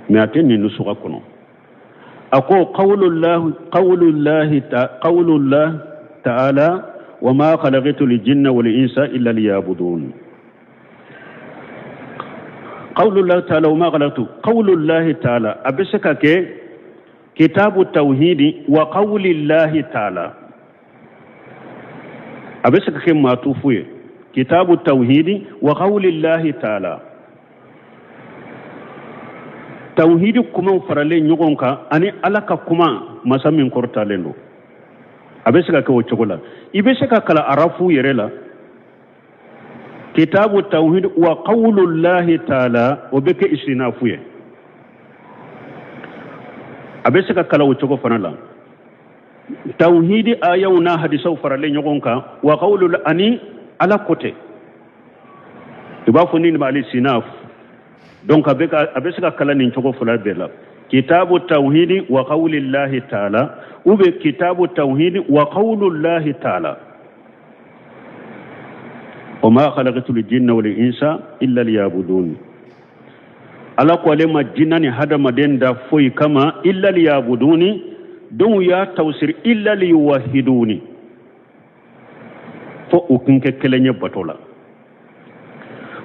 mais a tɛ nin nusuga kɔnɔ. A ko qawlullahi qawlullah ta'ala wa ma khalaqtu al-jinna wal insa illa liya'budun. Qawlullahi ta'ala wa ma khalaqtu, qawlullahi ta'ala a bɛ se ka kɛ kitabu tawhidi wa qawlillahi ta'ala, a bɛ se ka kɛ matufu ye, kitabu tawhidi wa qawlillahi ta'ala, tawhidi kumaw faralen ɲɔgɔn kan ani Ala ka kuma masa min kɔrɔtalen don. A bɛ se ka kɛ o cogo la. I bɛ se ka kalan arafu yɛrɛ la, kitabu tawhid wa qawlullahi ta'ala, o bɛ kɛ isinafu ye. A bɛ se ka kalan o cogo fana la, tawhidi ayaw n'a hadisaw faralen ɲɔgɔn kan, wa qawlu ani Ala ko tɛ, i b'a fɔ ni nin b'ale sinaf. Donc a bɛ se ka kalan nin cogo fila bɛɛ la, kitabu tawhidi wa qawlillahi ta'ala ou bien kitabu tawhidi wa qawlullahi ta'ala. Wa ma khalaqtul jinna wal insa illa liya'budun. Ala ko ale ma jinna ni hadamaden da foyi kama illa liya'buduni. Dɔw y'a tafsir illa liyuwahiduni, fo u kun kɛ kelen ye bato la.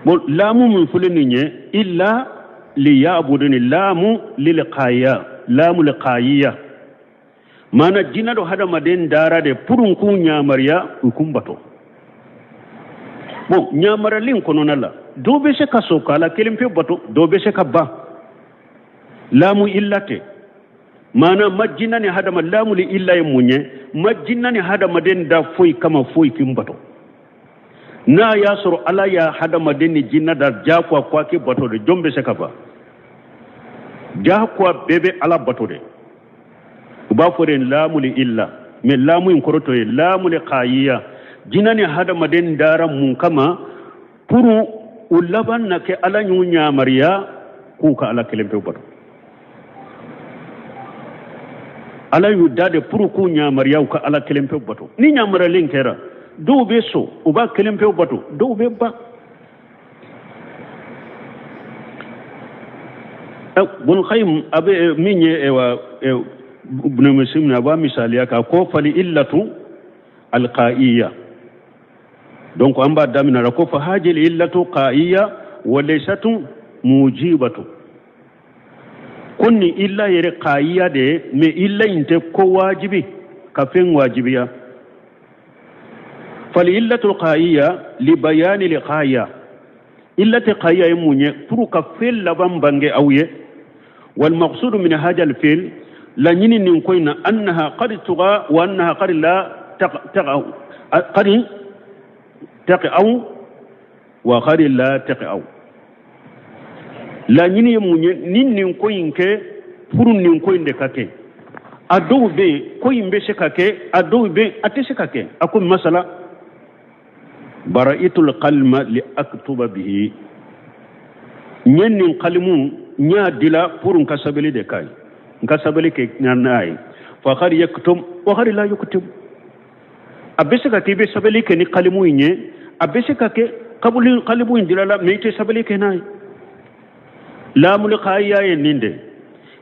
Bon, laamu min filɛ nin ye, illa liya'buduni, laamu lilqaya, laamu liqayiya, maana jinna do hadamaden dara de pour n k'u ɲamariya u kun bato. Bon, ɲamariyali kɔnɔna la, dɔw bɛ se ka sɔn k'Ala kelen pe bato, dɔw bɛ se ka ban. Laamu illa tɛ, maana ma jinna ni hadama, laamu li illa ye mun ye? Ma jinna ni hadamaden da foyi kama foyi kin bato. N'a y'a sɔrɔ Ala y'a hadamaden ni jinna da jagoya ko a kɛ bato de, jɔn bɛ se ka ban? Jagoya bɛɛ bɛ Ala bato de. U b'a fɔ de laamu li illa, mais laamu in kɔrɔ to ye laamu li qayiya. Jinna ni hadamaden dara mun kama? Pour u laban na kɛ Ala y'u ɲamariya k'u ka Ala kelen pe bato. Ala y'u da de pour k'u ɲamariya u ka Ala kelen pe bato. Ni ɲamariyalen kɛra, dɔw bɛ sɔn, u b'a kelen pe bato, dɔw bɛ ban. Bun Qayyim a bɛ min ye Ibn Muslim, a b'a misaliya k'a ko fali illatu alqaiya. Donc an b'a daminɛ la ko fa hajil illatu qaiya wa laysatu mujibatu. Ko nin illa yɛrɛ qaiya de ye, mais illa in tɛ ko wajibi ka fɛn wajibiya. Fali illatu qaiya li bayani li qaya, illati qaiya ye mun ye? Pour ka fɛn laban bange aw ye. Wal maqsudu min hada al fi'l, laɲini nin ko in na, annaha qad tuga wa annaha qad la taqa, qad taqa'u wa qad la taqa'u. Laɲini ye mun ye? Ni nin ko in kɛ pour nin ko in de ka kɛ. A dɔw bɛ yen ko in bɛ se ka kɛ, a dɔw bɛ yen a tɛ se ka kɛ. A ko masala bara'itul qalma li aktuba bihi, n ye nin kalimu n y'a dila pour n ka sɛbɛnni de k'a ye, n ka sɛbɛnni kɛ n'a ye. Fa qad yaktub wa qad la yaktub. A bɛ se ka kɛ i bɛ sɛbɛnni kɛ ni kalimu in ye, a bɛ se ka kɛ kalimu in dila la, mais i tɛ sɛbɛnni kɛ n'a ye. Laamul qayiya ye nin de,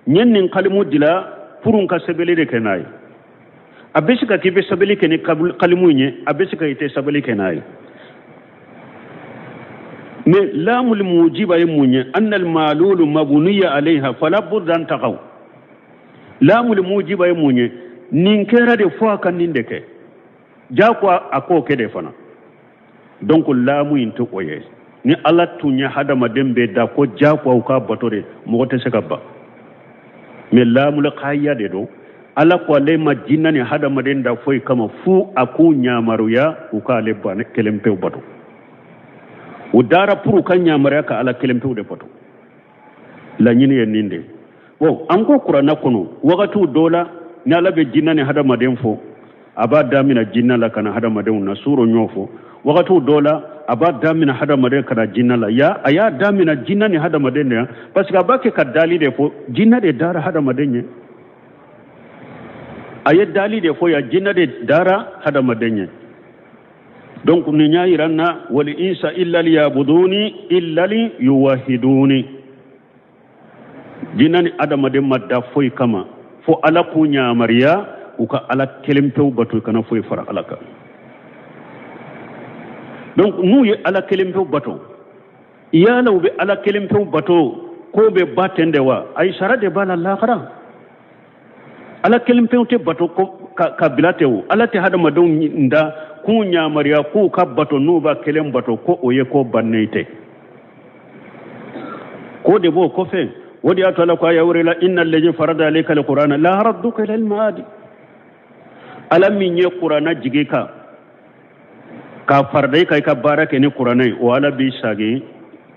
n ye nin kalimu dila pour n ka sɛbɛnni de kɛ n'a ye. A bɛ se ka kɛ i bɛ sɛbɛnni kɛ ni kalimu in ye, a bɛ se ka i tɛ sɛbɛnni kɛ n'a ye. Mais laamul mujiba ye mun ye? Anna al malulu mabniya alayha fala budda an taqaw. Laamul mujiba ye mun ye? Nin kɛra de fo a ka nin de kɛ, jagoya a k'o kɛ de fana. Donc laamu in tɛ o ye. Ni Ala tun ye hadamaden bɛɛ da ko jagoya u ka bato de, mɔgɔ tɛ se ka ban. Mais laamul qayiya de don. Ala ko ale ma jinna ni hadamaden da foyi kama fu a k'u ɲamaruya u k'ale ban kelen pewu bato. U dara pour u ka ɲamaruya ka Ala kelen pewu de bato. Laɲini ye nin de. Bon, an ko kuranna kɔnɔ wagatiw dɔ la, ni Ala bɛ jinna ni hadamaden fɔ, a b'a damina jinna la ka na hadamadenw na suro ɲɔ fɔ. Wagatiw dɔ la, a b'a damina hadamaden ka na jinna la. Ya a y'a damina jinna ni hadamaden de yan, parce que a b'a kɛ ka dali de fɔ, jinna de dara hadamaden ye. A ye dali de fɔ yan, jinna de dara hadamaden ye. Donc nin y'a yira n na wal insa illa liyabuduni illa liyuwahiduni. Jinna ni hadamaden ma da foyi kama Fo Ala k'u ɲamariya u ka Ala kelen pewu bato, kana foyi fara Ala kan. Donc n'u ye Ala kelen pewu bato, yala u bɛ Ala kelen pewu bato ko bɛ ba ten de wa? Ayi, sara de b'a la lahara. Ala kelen pewu tɛ bato ko ka bila ten o. Ala tɛ hadamadenw da k'u ɲamariya k'u ka bato, n'u b'a kelen bato ko o ye ko bannen tɛ, ko de b'o kɔfɛ. O de y'a to Ala ko aya wɛrɛ la: inna allazi farada alayka alqur'ana la radduka ila almaadi. Ala min ye Kuranna jigi kan k'a farada i kan, i ka baara kɛ ni Kuranɛ ye, o Ala b'i sagi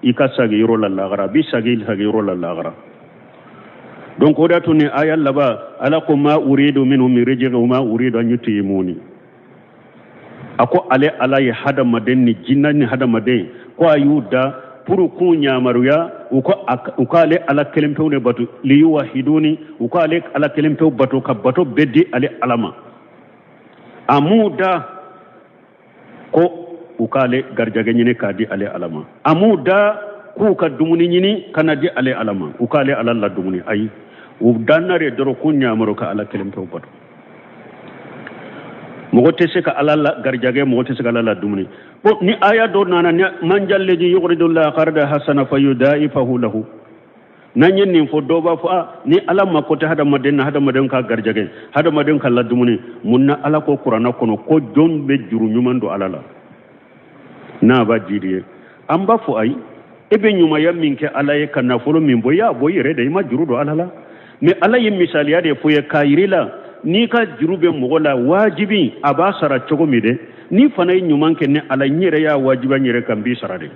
i ka sagi yɔrɔ la lahara, a b'i sagi sagi yɔrɔ la lahara. Donc o de y'a to ni aya laban, Ala ko: ma uridu minhum min rizqin wa ma uridu an yut'imuni. A ko ale Ala ye hadamaden ni jinna ni hadamaden, ko a y'u da pour k'u ɲamaruya u k'ale Ala kelen pewu de bato, liyuwahiduni, u k'ale Ala kelen pewu bato, ka bato bɛɛ di ale Ala ma. A m'u da ko u k'ale garijɛgɛ ɲini k'a di ale Ala ma, a m'u da k'u ka dumuni ɲini ka na di ale Ala ma, u k'ale Ala la dumuni. Ayi, u danna de dɔrɔn k'u ɲamaru ka Ala kelen pewu bato. Mɔgɔ tɛ se ka Ala la garijɛgɛ, mɔgɔ tɛ se ka Ala la dumuni. Bon, ni aya dɔ nana ni man jalladi yuridu llaha qarda hasana fayudaifahu lahu, n'an ye nin fɔ, dɔw b'a fɔ: a ni Ala mako tɛ hadamaden na, hadamaden ka garijɛgɛ, hadamaden ka ladumuni, mun na Ala ko Kuranna kɔnɔ ko jɔn bɛ juru ɲuman don Ala la n'a b'a jiri ye? An b'a fɔ: ayi, e bɛ ɲumanya min kɛ Ala ye ka nafolo min bɔ, i y'a bɔ i yɛrɛ de, i ma juru don Ala la. Mais Ala ye misaliya de fɔ ye k'a yir'i la, n'i ka juru bɛ mɔgɔ la, wajibi a b'a sara cogo min dɛ, n'i fana ye ɲuman kɛ ni Ala, n yɛrɛ y'a wajibiya n yɛrɛ kan, n b'i sara de.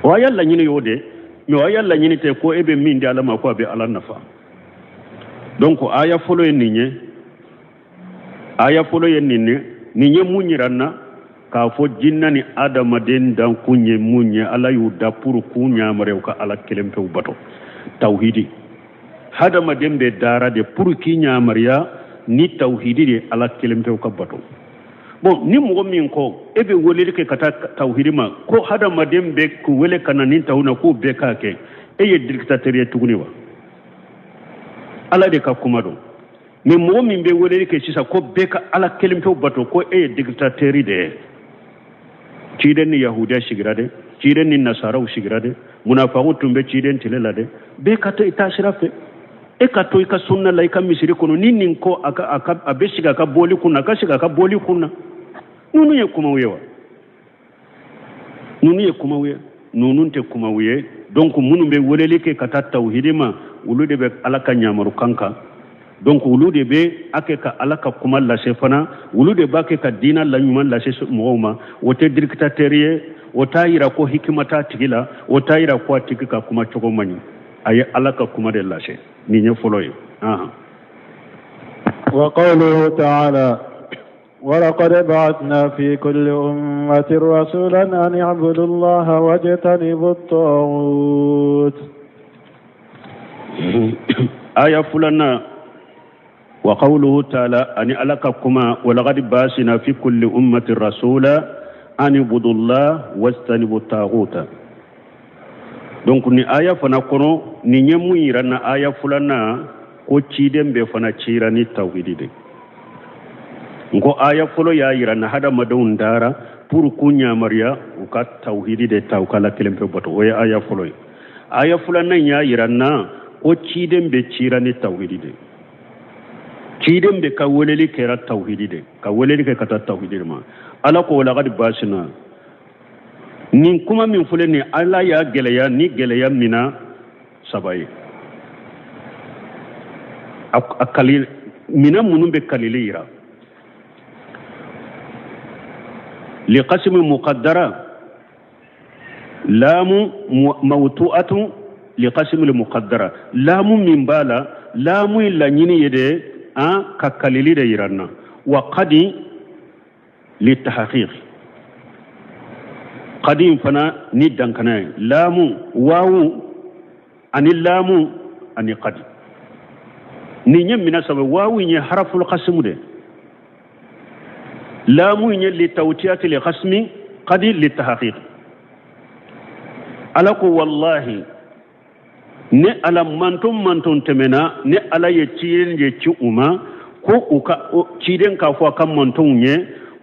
O a y'a laɲini y'o de, mais o a y'a laɲini tɛ ko e bɛ min di Ala ma ko a bɛ Ala nafa. Donc aya fɔlɔ ye nin ye, aya fɔlɔ ye nin ye. Nin ye mun yira n na? K'a fɔ jinna ni adamaden dankun ye mun ye? Ala y'u da pour k'u ɲamariya u ka Ala kelen pewu bato, tawhidi. Hadamaden bɛ dara de pour k'i ɲamariya ni tawhidi de, Ala kelen pewu ka bato. Bon, ni mɔgɔ min ko e bɛ weleli kɛ ka taa tawhidi ma, ko hadamaden bɛ k'u wele ka na ni tawhidi na, k'u bɛɛ k'a kɛ, e ye dictateur ye tuguni wa? Ala de ka kuma don. Mais mɔgɔ min bɛ weleli kɛ sisan ko bɛɛ ka Ala kelen pewu bato, ko e ye dictateur de ye. Ciden ni yahudiya sigira dɛ, ciden ni nasaraw sigira dɛ, munafaku tun bɛ ciden tile la dɛ. Bɛɛ ka to i taasira fɛ, e ka to i ka sunna la, i ka misiri kɔnɔ. Ni nin ko a ka a bɛ sigi a ka bɔli kun na, a ka sigi a ka bɔli kun na. Ninnu ye kumaw ye wa? Ninnu ye kumaw ye? Ninnu tɛ kumaw ye. Donc minnu bɛ weleli kɛ ka taa tawhidi ma, olu de bɛ Ala ka ɲamarukan kan. Donc olu de bɛ a kɛ ka Ala ka kuma lase fana, olu de b'a kɛ ka diinɛ la ɲuman lase mɔgɔw ma. O tɛ dictateur ye, o t'a yira ko hikima t'a tigi la, o t'a yira ko a tigi ka kuma cogo man ɲi. A ye Ala ka kuma de lase. Nin ye fɔlɔ ye. وقوله تعالى: ولقد بعثنا في كل أمة رسولا أن اعبدوا الله واجتنبوا الطاغوت. Aya filanan: wa qawluhu ta'ala, ani Ala ka kuma: walaqad basina fi kulli ummati rasula an ibudullah wajtanibu taghuta. Donc ni aya fana kɔnɔ, nin ye mun yira na? Aya filanan ko ciden bɛɛ fana cira ni tawhidi de. N ko aya fɔlɔ y'a yira na hadamadenw dara pour k'u ɲamariya u ka tawhidi de ta, u ka Ala kelen pe bato. O ye aya fɔlɔ ye. Aya filanan y'a yira na ko ciden bɛ cira ni tawhidi de, ciden bɛ ka weleli kɛra tawhidi de, ka weleli kɛ ka taa tawhidi de ma. Ala ko: walaqad basina. Nin kuma min filɛ nin, Ala y'a gɛlɛya ni gɛlɛya mina saba ye. A kali mina minnu bɛ kalili yira: liqasimi muqaddara, laamu mawtu'atu liqasimi muqaddara. Laamu min b'a la, laamu in laɲini ye de an ka kalili de yira n na. Wa qadi litahqiq, qadi in fana ni dankana ye. Laamu, waawu ani laamu ani qadi, nin ye mina saba. Waawu in ye haraful qasmu de, laamu in ye litawtiyati li qasmi, qadi litahqiq. Ala ko: wallahi, Ne Ala, manton manton tɛmɛna, ne Ala ye ciden de ci u ma ko u ka ciden k'a fɔ a ka mantonw ye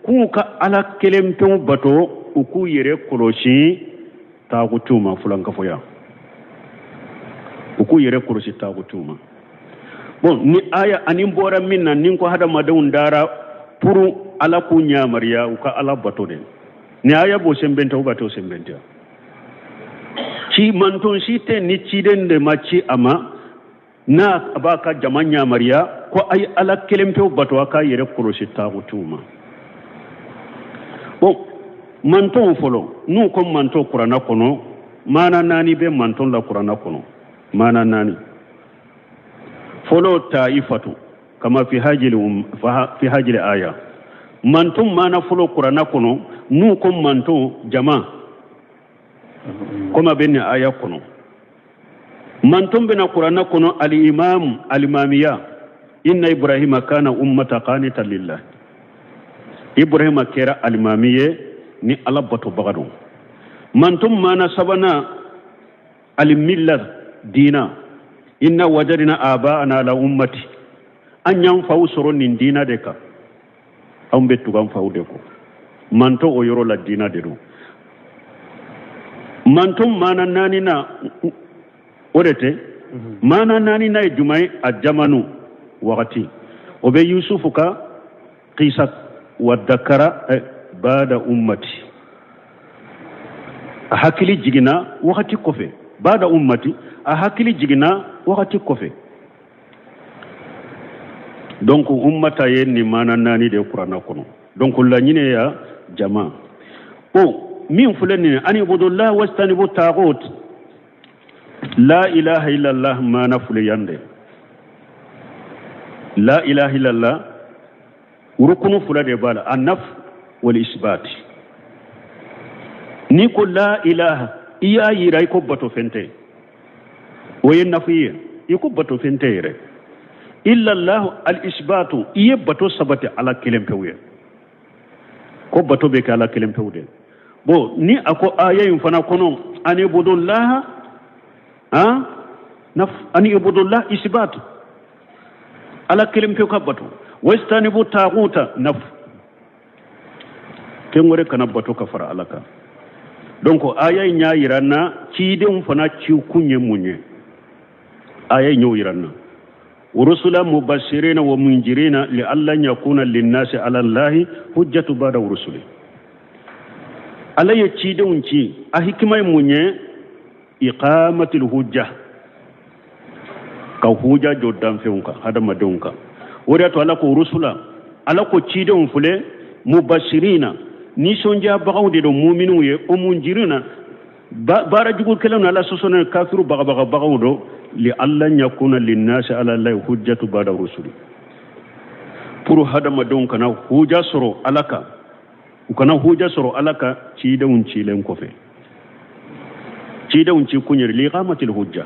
k'u ka Ala kelen pewu bato, u k'u yɛrɛ kɔlɔsi taagutuw ma, fulankafoya, u k'u yɛrɛ kɔlɔsi taagutuw ma. Bon, ni aya ani bɔra min na, ni ko hadamadenw dara pour Ala k'u yamaruya u ka Ala bato de, ni aya b'o sɛnbɛntiya, u ba t'o sɛnbɛntiya. Ci manton si tɛ ni ciden de ma ci a ma, n'a a b'a ka jama yamaruya ko a ye Ala kelen pewu bato, a k'a yɛrɛ kɔlɔsi taagutuw ma. Bon, mantonw fɔlɔ, n'u ko manton kuranna kɔnɔ, maana naani bɛ manton la kuranna kɔnɔ. Maana naani fɔlɔ, taifatu kama fi hajili um, fi hajili aya. Manton maana fɔlɔ kuranna kɔnɔ, n'u ko manton, jama, komi a bɛ nin aya kɔnɔ. Manton bɛ na kuranna kɔnɔ al-imam, alimamiya. Inna Ibrahima kana ummata qanita lillah. Ibrahima kɛra alimami ye ni Ala batobaga don. Manton maana sabanan, alimilla, diina. Inna wajadina aba'ana ala ummati, an y'an faw sɔrɔ nin diina de kan, anw bɛ tugu an faw de kɔ. Manton o yɔrɔ la, diina de don. Manton maana naaninan, o de tɛ maana naaninan ye jumɛn ye? A jamanu, wagati. O bɛ Yusufu ka kisa, wa dakara bada ummati, a hakili jiginna wagati kɔfɛ. Bada ummati, a hakili jiginna wagati kɔfɛ. Donc ummata ye nin maana naani de kuranna kɔnɔ. Donc laɲini ya jama o min filɛ nin ye, ani ibudullah wastanibu tagut, la ilaha illallah maana filɛ yan de. La ilaha illallah, rukunu fila de b'a la, annaf wal isbat. N'i ko la ilaha, i y'a yira i ko bato fɛn tɛ, o ye nafi ye, i ko bato fɛn tɛ yɛrɛ. Illallahu, al isbatu, i ye bato sabati Ala kelen pewu ye, ko bato bɛ kɛ Ala kelen pewu de. Bon, ni a ko aya in fana kɔnɔ, ani ibudullah, han, ani ibudullah, isbat, Ala kelen pewu ka bato, wastanibu taguta, naf, fɛn wɛrɛ kana bato ka fara Ala kan. Donc aya in y'a yira n na cidenw fana cikun ye mun ye. Aya in y'o yira n na, rusula mubashirina wa munjirina li alla yakuna linnasi ala Allahi hujjatu bada rusuli. Ala ye cidenw ci, a hikima ye mun ye? Iqamatil hujja, ka huja jɔ danfɛnw kan, hadamadenw kan. O de y'a to Ala ko rusula, Ala ko cidenw filɛ, mubashirina, nisɔndiyabagaw de don muminiw ye, o munjirina, baara jugukɛlaw ni Ala sɔsɔna kafiru bagabagabagaw don, li alla yakuna linnasi ala Allahi hujjatu bada rusuli, pour hadamadenw kana huja sɔrɔ Ala kan, u kana huja sɔrɔ Ala kan cidenw cilen kɔfɛ. Cidenw ci kun yɛrɛ, liqamatil hujja,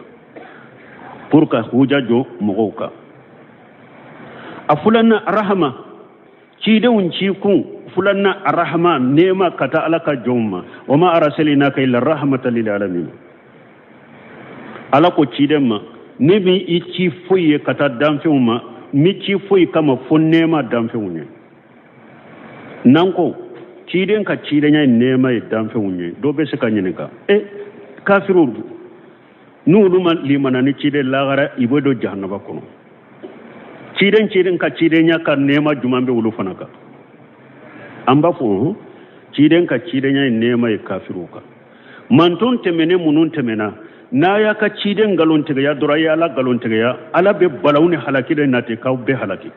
pour ka huja jɔ mɔgɔw kan. A filanan, rahama. Cidenw ci kun filanan, rahama, nɛɛma ka taa Ala ka jɔnw ma. Wa ma arsalinaka illa rahmatan lil alamin. Ala ko ciden ma, ne m'i ci foyi ye ka taa danfɛnw ma, n m'i ci foyi kama fo nɛɛma danfɛnw ye. N'an ko ciden ka cidenya ye nɛɛma ye danfɛnw ye, dɔ bɛ se ka ɲininka, e kafiriw n'olu ma limana ni ciden, lagara i bɛ don jahanaba kɔnɔ. Ciden ka cidenya ka nɛɛma jumɛn bɛ olu fana kan? An b'a fɔ ciden ka cidenya ye nɛɛma ye kafiriw kan. Manton tɛmɛnen minnu tɛmɛna, n'a y'a ka ciden nkalontigiya dɔrɔn, a ye Ala nkalontigiya, Ala bɛ balawu ni halaki de nati k'aw bɛɛ halaki.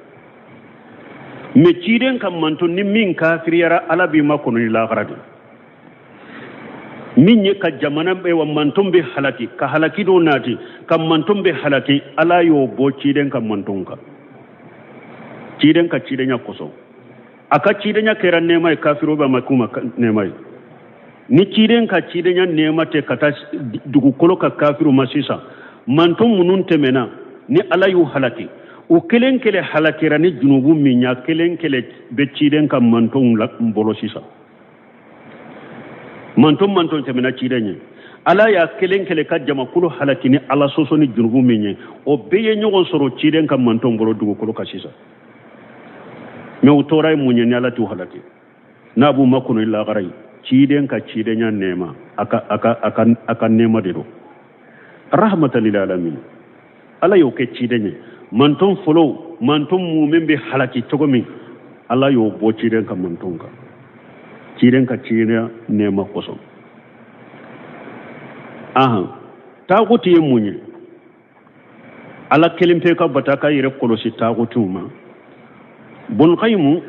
Mais ciden ka manton ni min kafiriyara, Ala b'i makɔnɔ ni lahara de min ye ka jamana bɛ wa manton bɛ halaki, ka halaki dɔ nati ka manton bɛ halaki, Ala y'o bɔ ciden ka manton kan, ciden ka cidenya kosɔn. A ka cidenya kɛra nɛɛma ye kafiriw bɛ ma k'u ma nɛɛma ye. Ni ciden ka cidenya nɛɛma tɛ ka taa dugukolo ka kafiriw ma sisan, manton minnu tɛmɛna ni Ala y'u halaki, u kelen kelen halakira ni junubu min ya, kelen kelen bɛ ciden ka mantonw la bolo sisan. Manton manton tɛmɛna ciden ye, Ala y'a kelen kelen ka jamakulu halaki ni Ala sɔsɔ ni junubu min ye, o bɛɛ ye ɲɔgɔn sɔrɔ ciden ka mantonw bolo dugukolo kan sisan. Mais u tɔɔrɔ ye mun ye ni Ala t'u halaki n'a b'u makɔnɔ i lagara ye? Ciden ka cidenya nɛɛma, a ka nɛɛma de don, rahmatan lil alamin. Ala y'o kɛ ciden ye. Manton fɔlɔw, manton mumɛ bɛ halaki cogo min, Ala y'o bɔ ciden ka manton kan, ciden ka cidenya nɛɛma kosɔn. Ahan, taaguti ye mun ye? Ala kelen pe ka bata, ka yɛrɛ kɔlɔsi taagutiw ma. Bun Kayimu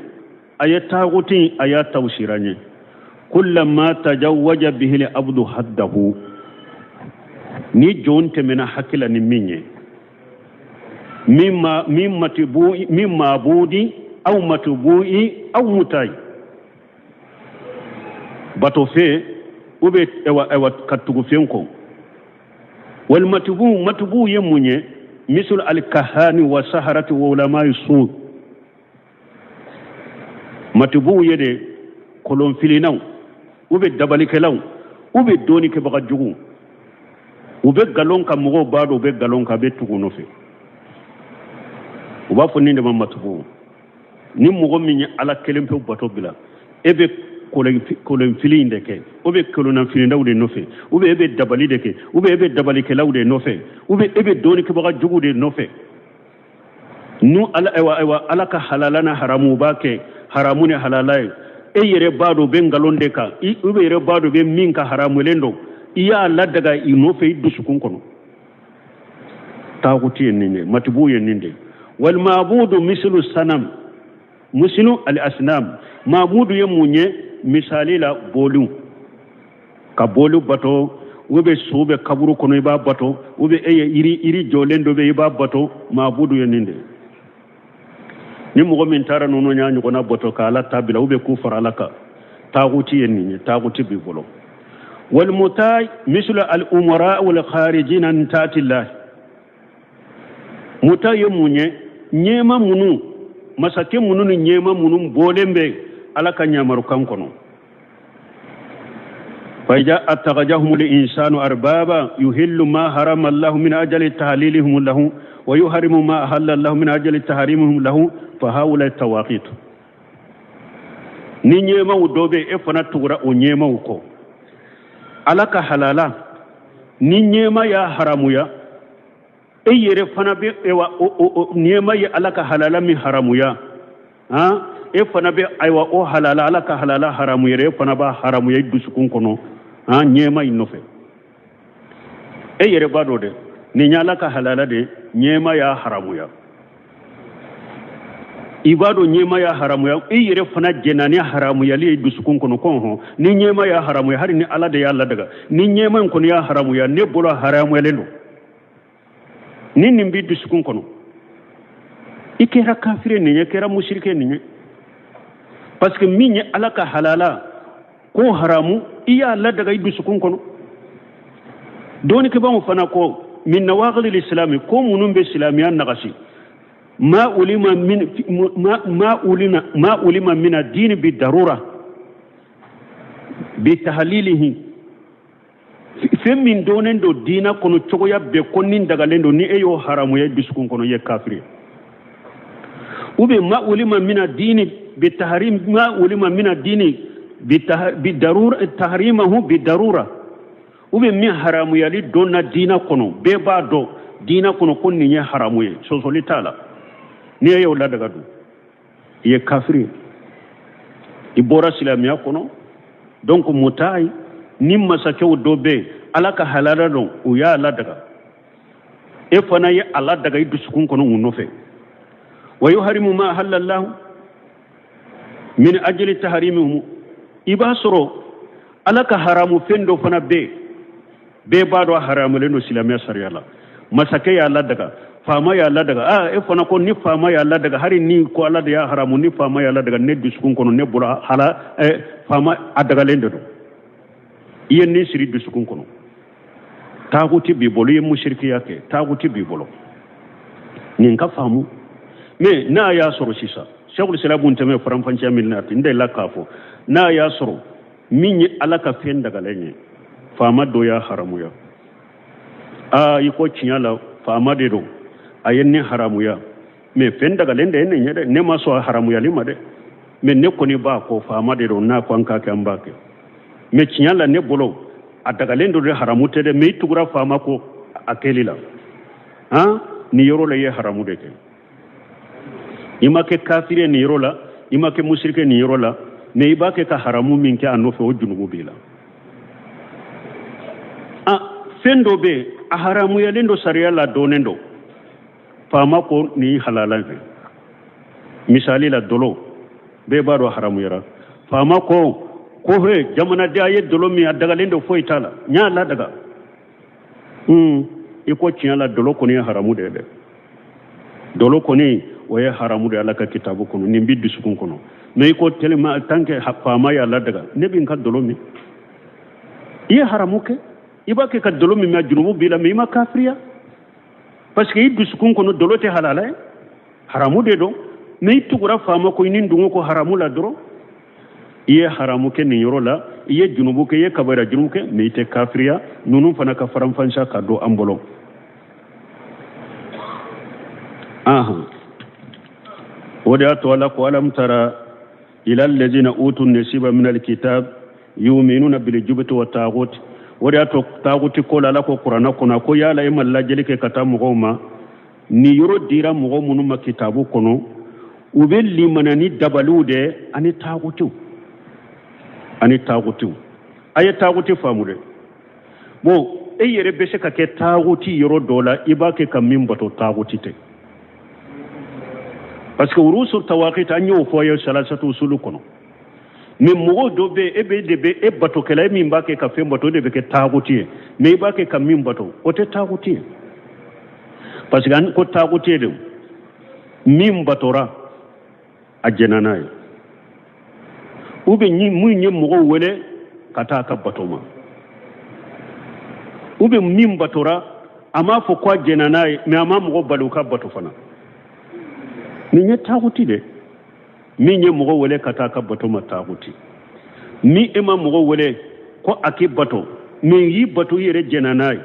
a ye taaguti, a y'a tawsira ye: kullama tajawwaja bihil abdu haddahu, ni jɔn tɛmɛna hakɛ la ni min ye, min ma min matibu min maabudi aw matubu'i aw mutayi, bato fɛn ou bien ewa ka tugu fɛn kɔ. Wal matubu, matubu ye mun ye? Misul alkahani wa saharati wa ulamai su. Matubuw ye de kolonfilinaw u bɛ dabalikɛlaw u bɛ dɔɔnikɛbaga jugu, u bɛ nkalon ka mɔgɔw b'a dɔn u bɛ nkalon kan, a bɛ tugu nɔfɛ. U b'a fɔ nin de ma matubu. Ni mɔgɔ min ye Ala kelen pewu bato bila, e bɛ kolonfili in de kɛ, u bɛ kolonnafilidaw de nɔfɛ, u bɛ e bɛ dabali de kɛ, u bɛ e bɛ dabalikɛlaw de nɔfɛ, u bɛ e bɛ dɔɔnikɛbaga jugu de nɔfɛ. Nu Ala, ayiwa ayiwa, Ala ka halala na haramu b'a kɛ haramu ni halala ye. E yɛrɛ b'a dɔn u bɛ nkalon de kan, i bɛ yɛrɛ b'a dɔn u bɛ min ka haramulen don, i y'a ladaga i nɔfɛ i dusukun kɔnɔ. Taaguti ye nin de, matibu ye nin de. Wal maabudu mislu sanam, mislu al asnam. Maabudu ye mun ye? Misali la, boliw, ka boliw bato, u bɛ so bɛ kaburu kɔnɔ, i b'a bato, u bɛ e ye yiri jɔlen dɔ bɛ, i b'a bato. Maabudu ye nin de. Ni mɔgɔ min taara ninnu y'a ɲɔgɔnna bato ka Ala ta bila, u bɛ k'u fara Ala kan, taaguti ye nin ye, taaguti b'i bolo. Wal mutai mislu al umara wal kharijina an taatillah. Muta ye mun ye? Ɲɛma minnu, masakɛ minnu ni ɲɛma minnu bɔlen bɛ Ala ka ɲamarukan kɔnɔ. فإذا اتخذهم الإنسان أربابا يحل ما حرم الله من أجل تحليلهم له ويحرم ما أحل الله من أجل تحريمهم له فهؤلاء الطواغيت. Ni ɲɛmaw dɔ bɛ, e fana tugura o ɲɛmaw kɔ. Ala ka halala, ni ɲɛma y'a haramuya, e yɛrɛ fana bɛ ewa o ɲɛma ye Ala ka halala min haramuya, han, e fana bɛ ayiwa o halala, Ala ka halala haramu yɛrɛ, e fana b'a haramuya i dusukun kɔnɔ, han, ɲɛma in nɔfɛ. E yɛrɛ b'a dɔn dɛ, nin ye Ala ka halala de, ɲɛma y'a haramuya. I b'a dɔn ɲɛma y'a haramuya, i yɛrɛ fana jɛnna ni haramuyali ye dusukun kɔnɔ ko hɔn, ni ɲɛma y'a haramuya, hali ni Ala de y'a ladaga, ni ɲɛma in kɔni y'a haramuya, ne bolo haramuyalen don. Ni nin b'i dusukun kɔnɔ, i kɛra kafiri nin ye, kɛra musirike nin ye, parce que min ye Ala ka halala ko haramu, i y'a ladaga i dusukun kɔnɔ. Dɔɔnikɛbaaw fana ko min nawaqidil islami, ko minnu bɛ silamɛya nagasi: ma ulima min ma ma ulima ma ulima min ad-din bi darura bi tahlilihi. Fɛn min dɔnnen don diina kɔnɔ cogoya bɛɛ ko nin dagalen don, ni e y'o haramuya i dusukun kɔnɔ, i ye kafiri. Ou bien ma ulima min ad-din bi tahrim, ma ulima min ad-din bi darura tahrimahu bi darura, ou bien min haramuyali dɔnna diina kɔnɔ, bɛɛ b'a dɔn diina kɔnɔ ko nin ye haramu ye, sɔsɔli t'a la, ni e y'o ladaga dun, i ye kafiri ye, i bɔra silamɛya kɔnɔ. Donc mutayi ni masakɛw dɔ bɛ yen, Ala ka halala dɔn, u y'a ladaga, e fana ye a ladaga i dusukun kɔnɔ u nɔfɛ. Wa yuharimu ma ahallallahu min ajli tahrimihim. I b'a sɔrɔ Ala ka haramu fɛn dɔ fana bɛ yen, bɛɛ b'a dɔn haramulen don silamɛya sariya la, masakɛ y'a ladaga, faama y'a ladaga. Aa, e fana ko ni faama y'a ladaga, hali ni ko Ala de y'a haramu, ni faama y'a ladaga, ne dusukun kɔnɔ, ne bolo hala faama a dagalen de don. I ye nin siri dusukun kɔnɔ, taaguti b'i bolo, i ye musirikiya kɛ, taaguti b'i bolo. Nin ka faamu. Mais n'a y'a sɔrɔ sisan, Sɛkul Islam Bun Tɛmɛ faranfanciya min na, n delila k'a fɔ, n'a y'a sɔrɔ min ye Ala ka fɛn dagalen ye. Faama dɔ y'a haramuya. Aa, i ko tiɲɛ la, faama de don, a ye nin haramuya, mais fɛn dagalen de ye nin ye dɛ. Ne ma sɔn a haramuyali ma dɛ, mais ne kɔni b'a kɔ, faama de don, n'a ko an k'a kɛ, an b'a kɛ. Mais tiɲɛ la, ne bolo a dagalen don dɛ, haramu tɛ dɛ. Mais i tugura faama kɔ a kɛli la, han, nin yɔrɔ la i ye haramu de kɛ. I ma kɛ kafiri ye nin yɔrɔ la, i ma kɛ musirike nin yɔrɔ la, mais i b'a kɛ ka haramu min kɛ a nɔfɛ, o junubu b'i la. A fɛn dɔ bɛ yen, a haramuyalen don sariya la, dɔnnen don, faama ko nin halala fɛ. Misali la, dolo, bɛɛ b'a dɔn haramuyara. Faama ko he, jamanaden, a ye dolo min, a dagalen don, foyi t'a la, n y'a ladaga. I ko tiɲɛ la, dolo kɔni ye haramu de ye dɛ, dolo kɔni o ye haramu de ye Ala ka kitabu kɔnɔ, nin b'i dusukun kɔnɔ. Mais i ko tellement tant que faama y'a ladaga, ne bɛ n ka dolo min. I ye haramu kɛ, i b'a kɛ ka dolo min, mɛ junubu b'i la, mais i ma kafiriya, parce que i dusukun kɔnɔ dolo tɛ halala ye, haramu de don. Mais i tugura faama kɔ, i ni dungo ko haramu la dɔrɔn, i ye haramu kɛ nin yɔrɔ la, i ye junubu kɛ, i ye kabayira junubu kɛ, mais i tɛ kafiriya. Ninnu fana ka faranfansiya ka don an bolo. Ahan, o de y'a to Ala ko: alam tara ila allazina utu nasiba min alkitab yuminuna biljubti wa tagut. O de y'a to taguti ko la, Ala ko Kuranɛ kɔnɔ ko yala e ma lajɛli kɛ ka taa mɔgɔw ma, ni yɔrɔ dira mɔgɔ minnu ma kitabu kɔnɔ, u bɛ limana ni dabaliw de ani tagutiw, ani tagutiw. A ye taguti faamu dɛ. Bon, e yɛrɛ bɛ se ka kɛ taguti yɔrɔ dɔ la, i b'a kɛ ka min bato, taguti tɛ, parce que urusu tawakit, an y'o fɔ ye salasatu usulu kɔnɔ. Mais mɔgɔw dɔ bɛ e bɛ de bɛ e batokɛla e min b'a kɛ ka fɛn bato, o de bɛ kɛ taguti ye. Mais i b'a kɛ ka min bato, o tɛ taguti ye, parce que an ko taguti ye de min batora, a jɛnna n'a ye, ou bien mun ye mɔgɔw wele ka taa a ka bato ma, ou bien min batora, a m'a fɔ ko a jɛnna n'a ye, mais a ma mɔgɔ bali u ka bato fana. Nin ye taguti de. Min ye mɔgɔ wele ka taa a ka bato ma, taguti. Min e ma mɔgɔ wele ko a k'i bato, min y'i bato, i yɛrɛ jɛnna n'a ye,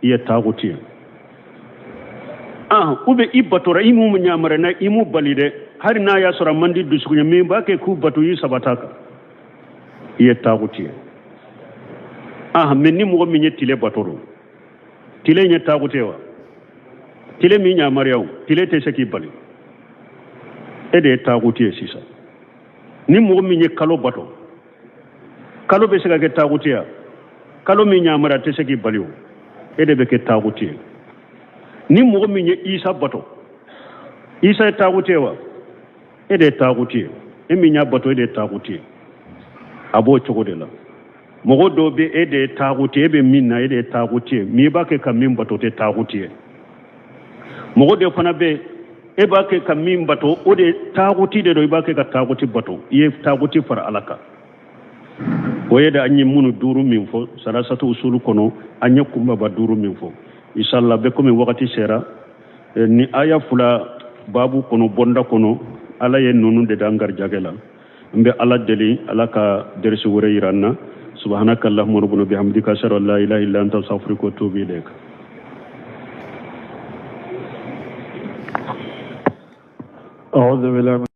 i ye taguti ye. Ah, ou bien i batora, i m'u ɲamara na, i m'u bali dɛ, hali n'a y'a sɔrɔ a man di dusukun ye, min b'a kɛ k'u bato, i sabata kan, i ye taguti ye. Ah, mais ni mɔgɔ min ye tile bato don, tile ye taguti ye wa? Tile min yamaruya o, tile tɛ se k'i bali, e de ye taguti ye sisan. Ni mɔgɔ min ye kalo bato, kalo bɛ se ka kɛ taguti ye? Kalo min yamaruya tɛ se k'i bali o, e de bɛ kɛ taguti ye. Ni mɔgɔ min ye Isa bato, Isa ye taguti ye wa? E de ye taguti ye. E min y'a bato, e de ye taguti ye. A b'o cogo de la. Mɔgɔ dɔw bɛ, e de ye taguti ye, e bɛ min na, e de ye taguti ye. Min b'a kɛ ka min bato, o tɛ taguti ye. Mɔgɔ dɔ fana bɛ, e b'a kɛ ka min bato, o de taguti de don. I b'a kɛ ka taguti bato, i ye taguti fara Ala kan. O ye de an ye minnu duuru min fɔ salasatu usulu kɔnɔ, an ye kunbaba duuru min fɔ. Inshallah, bɛ komi wagati sera, ni aya fila babu kɔnɔ, bonda kɔnɔ, Ala ye ninnu de d'an garijɛgɛ la. N bɛ Ala deli, Ala ka derisi wɛrɛ yira an na. Subhanaka allahumma rabbana bihamdika, ashhadu an la ilaha illa anta, astaghfiruka wa atubu ilayk. أعوذ بالله.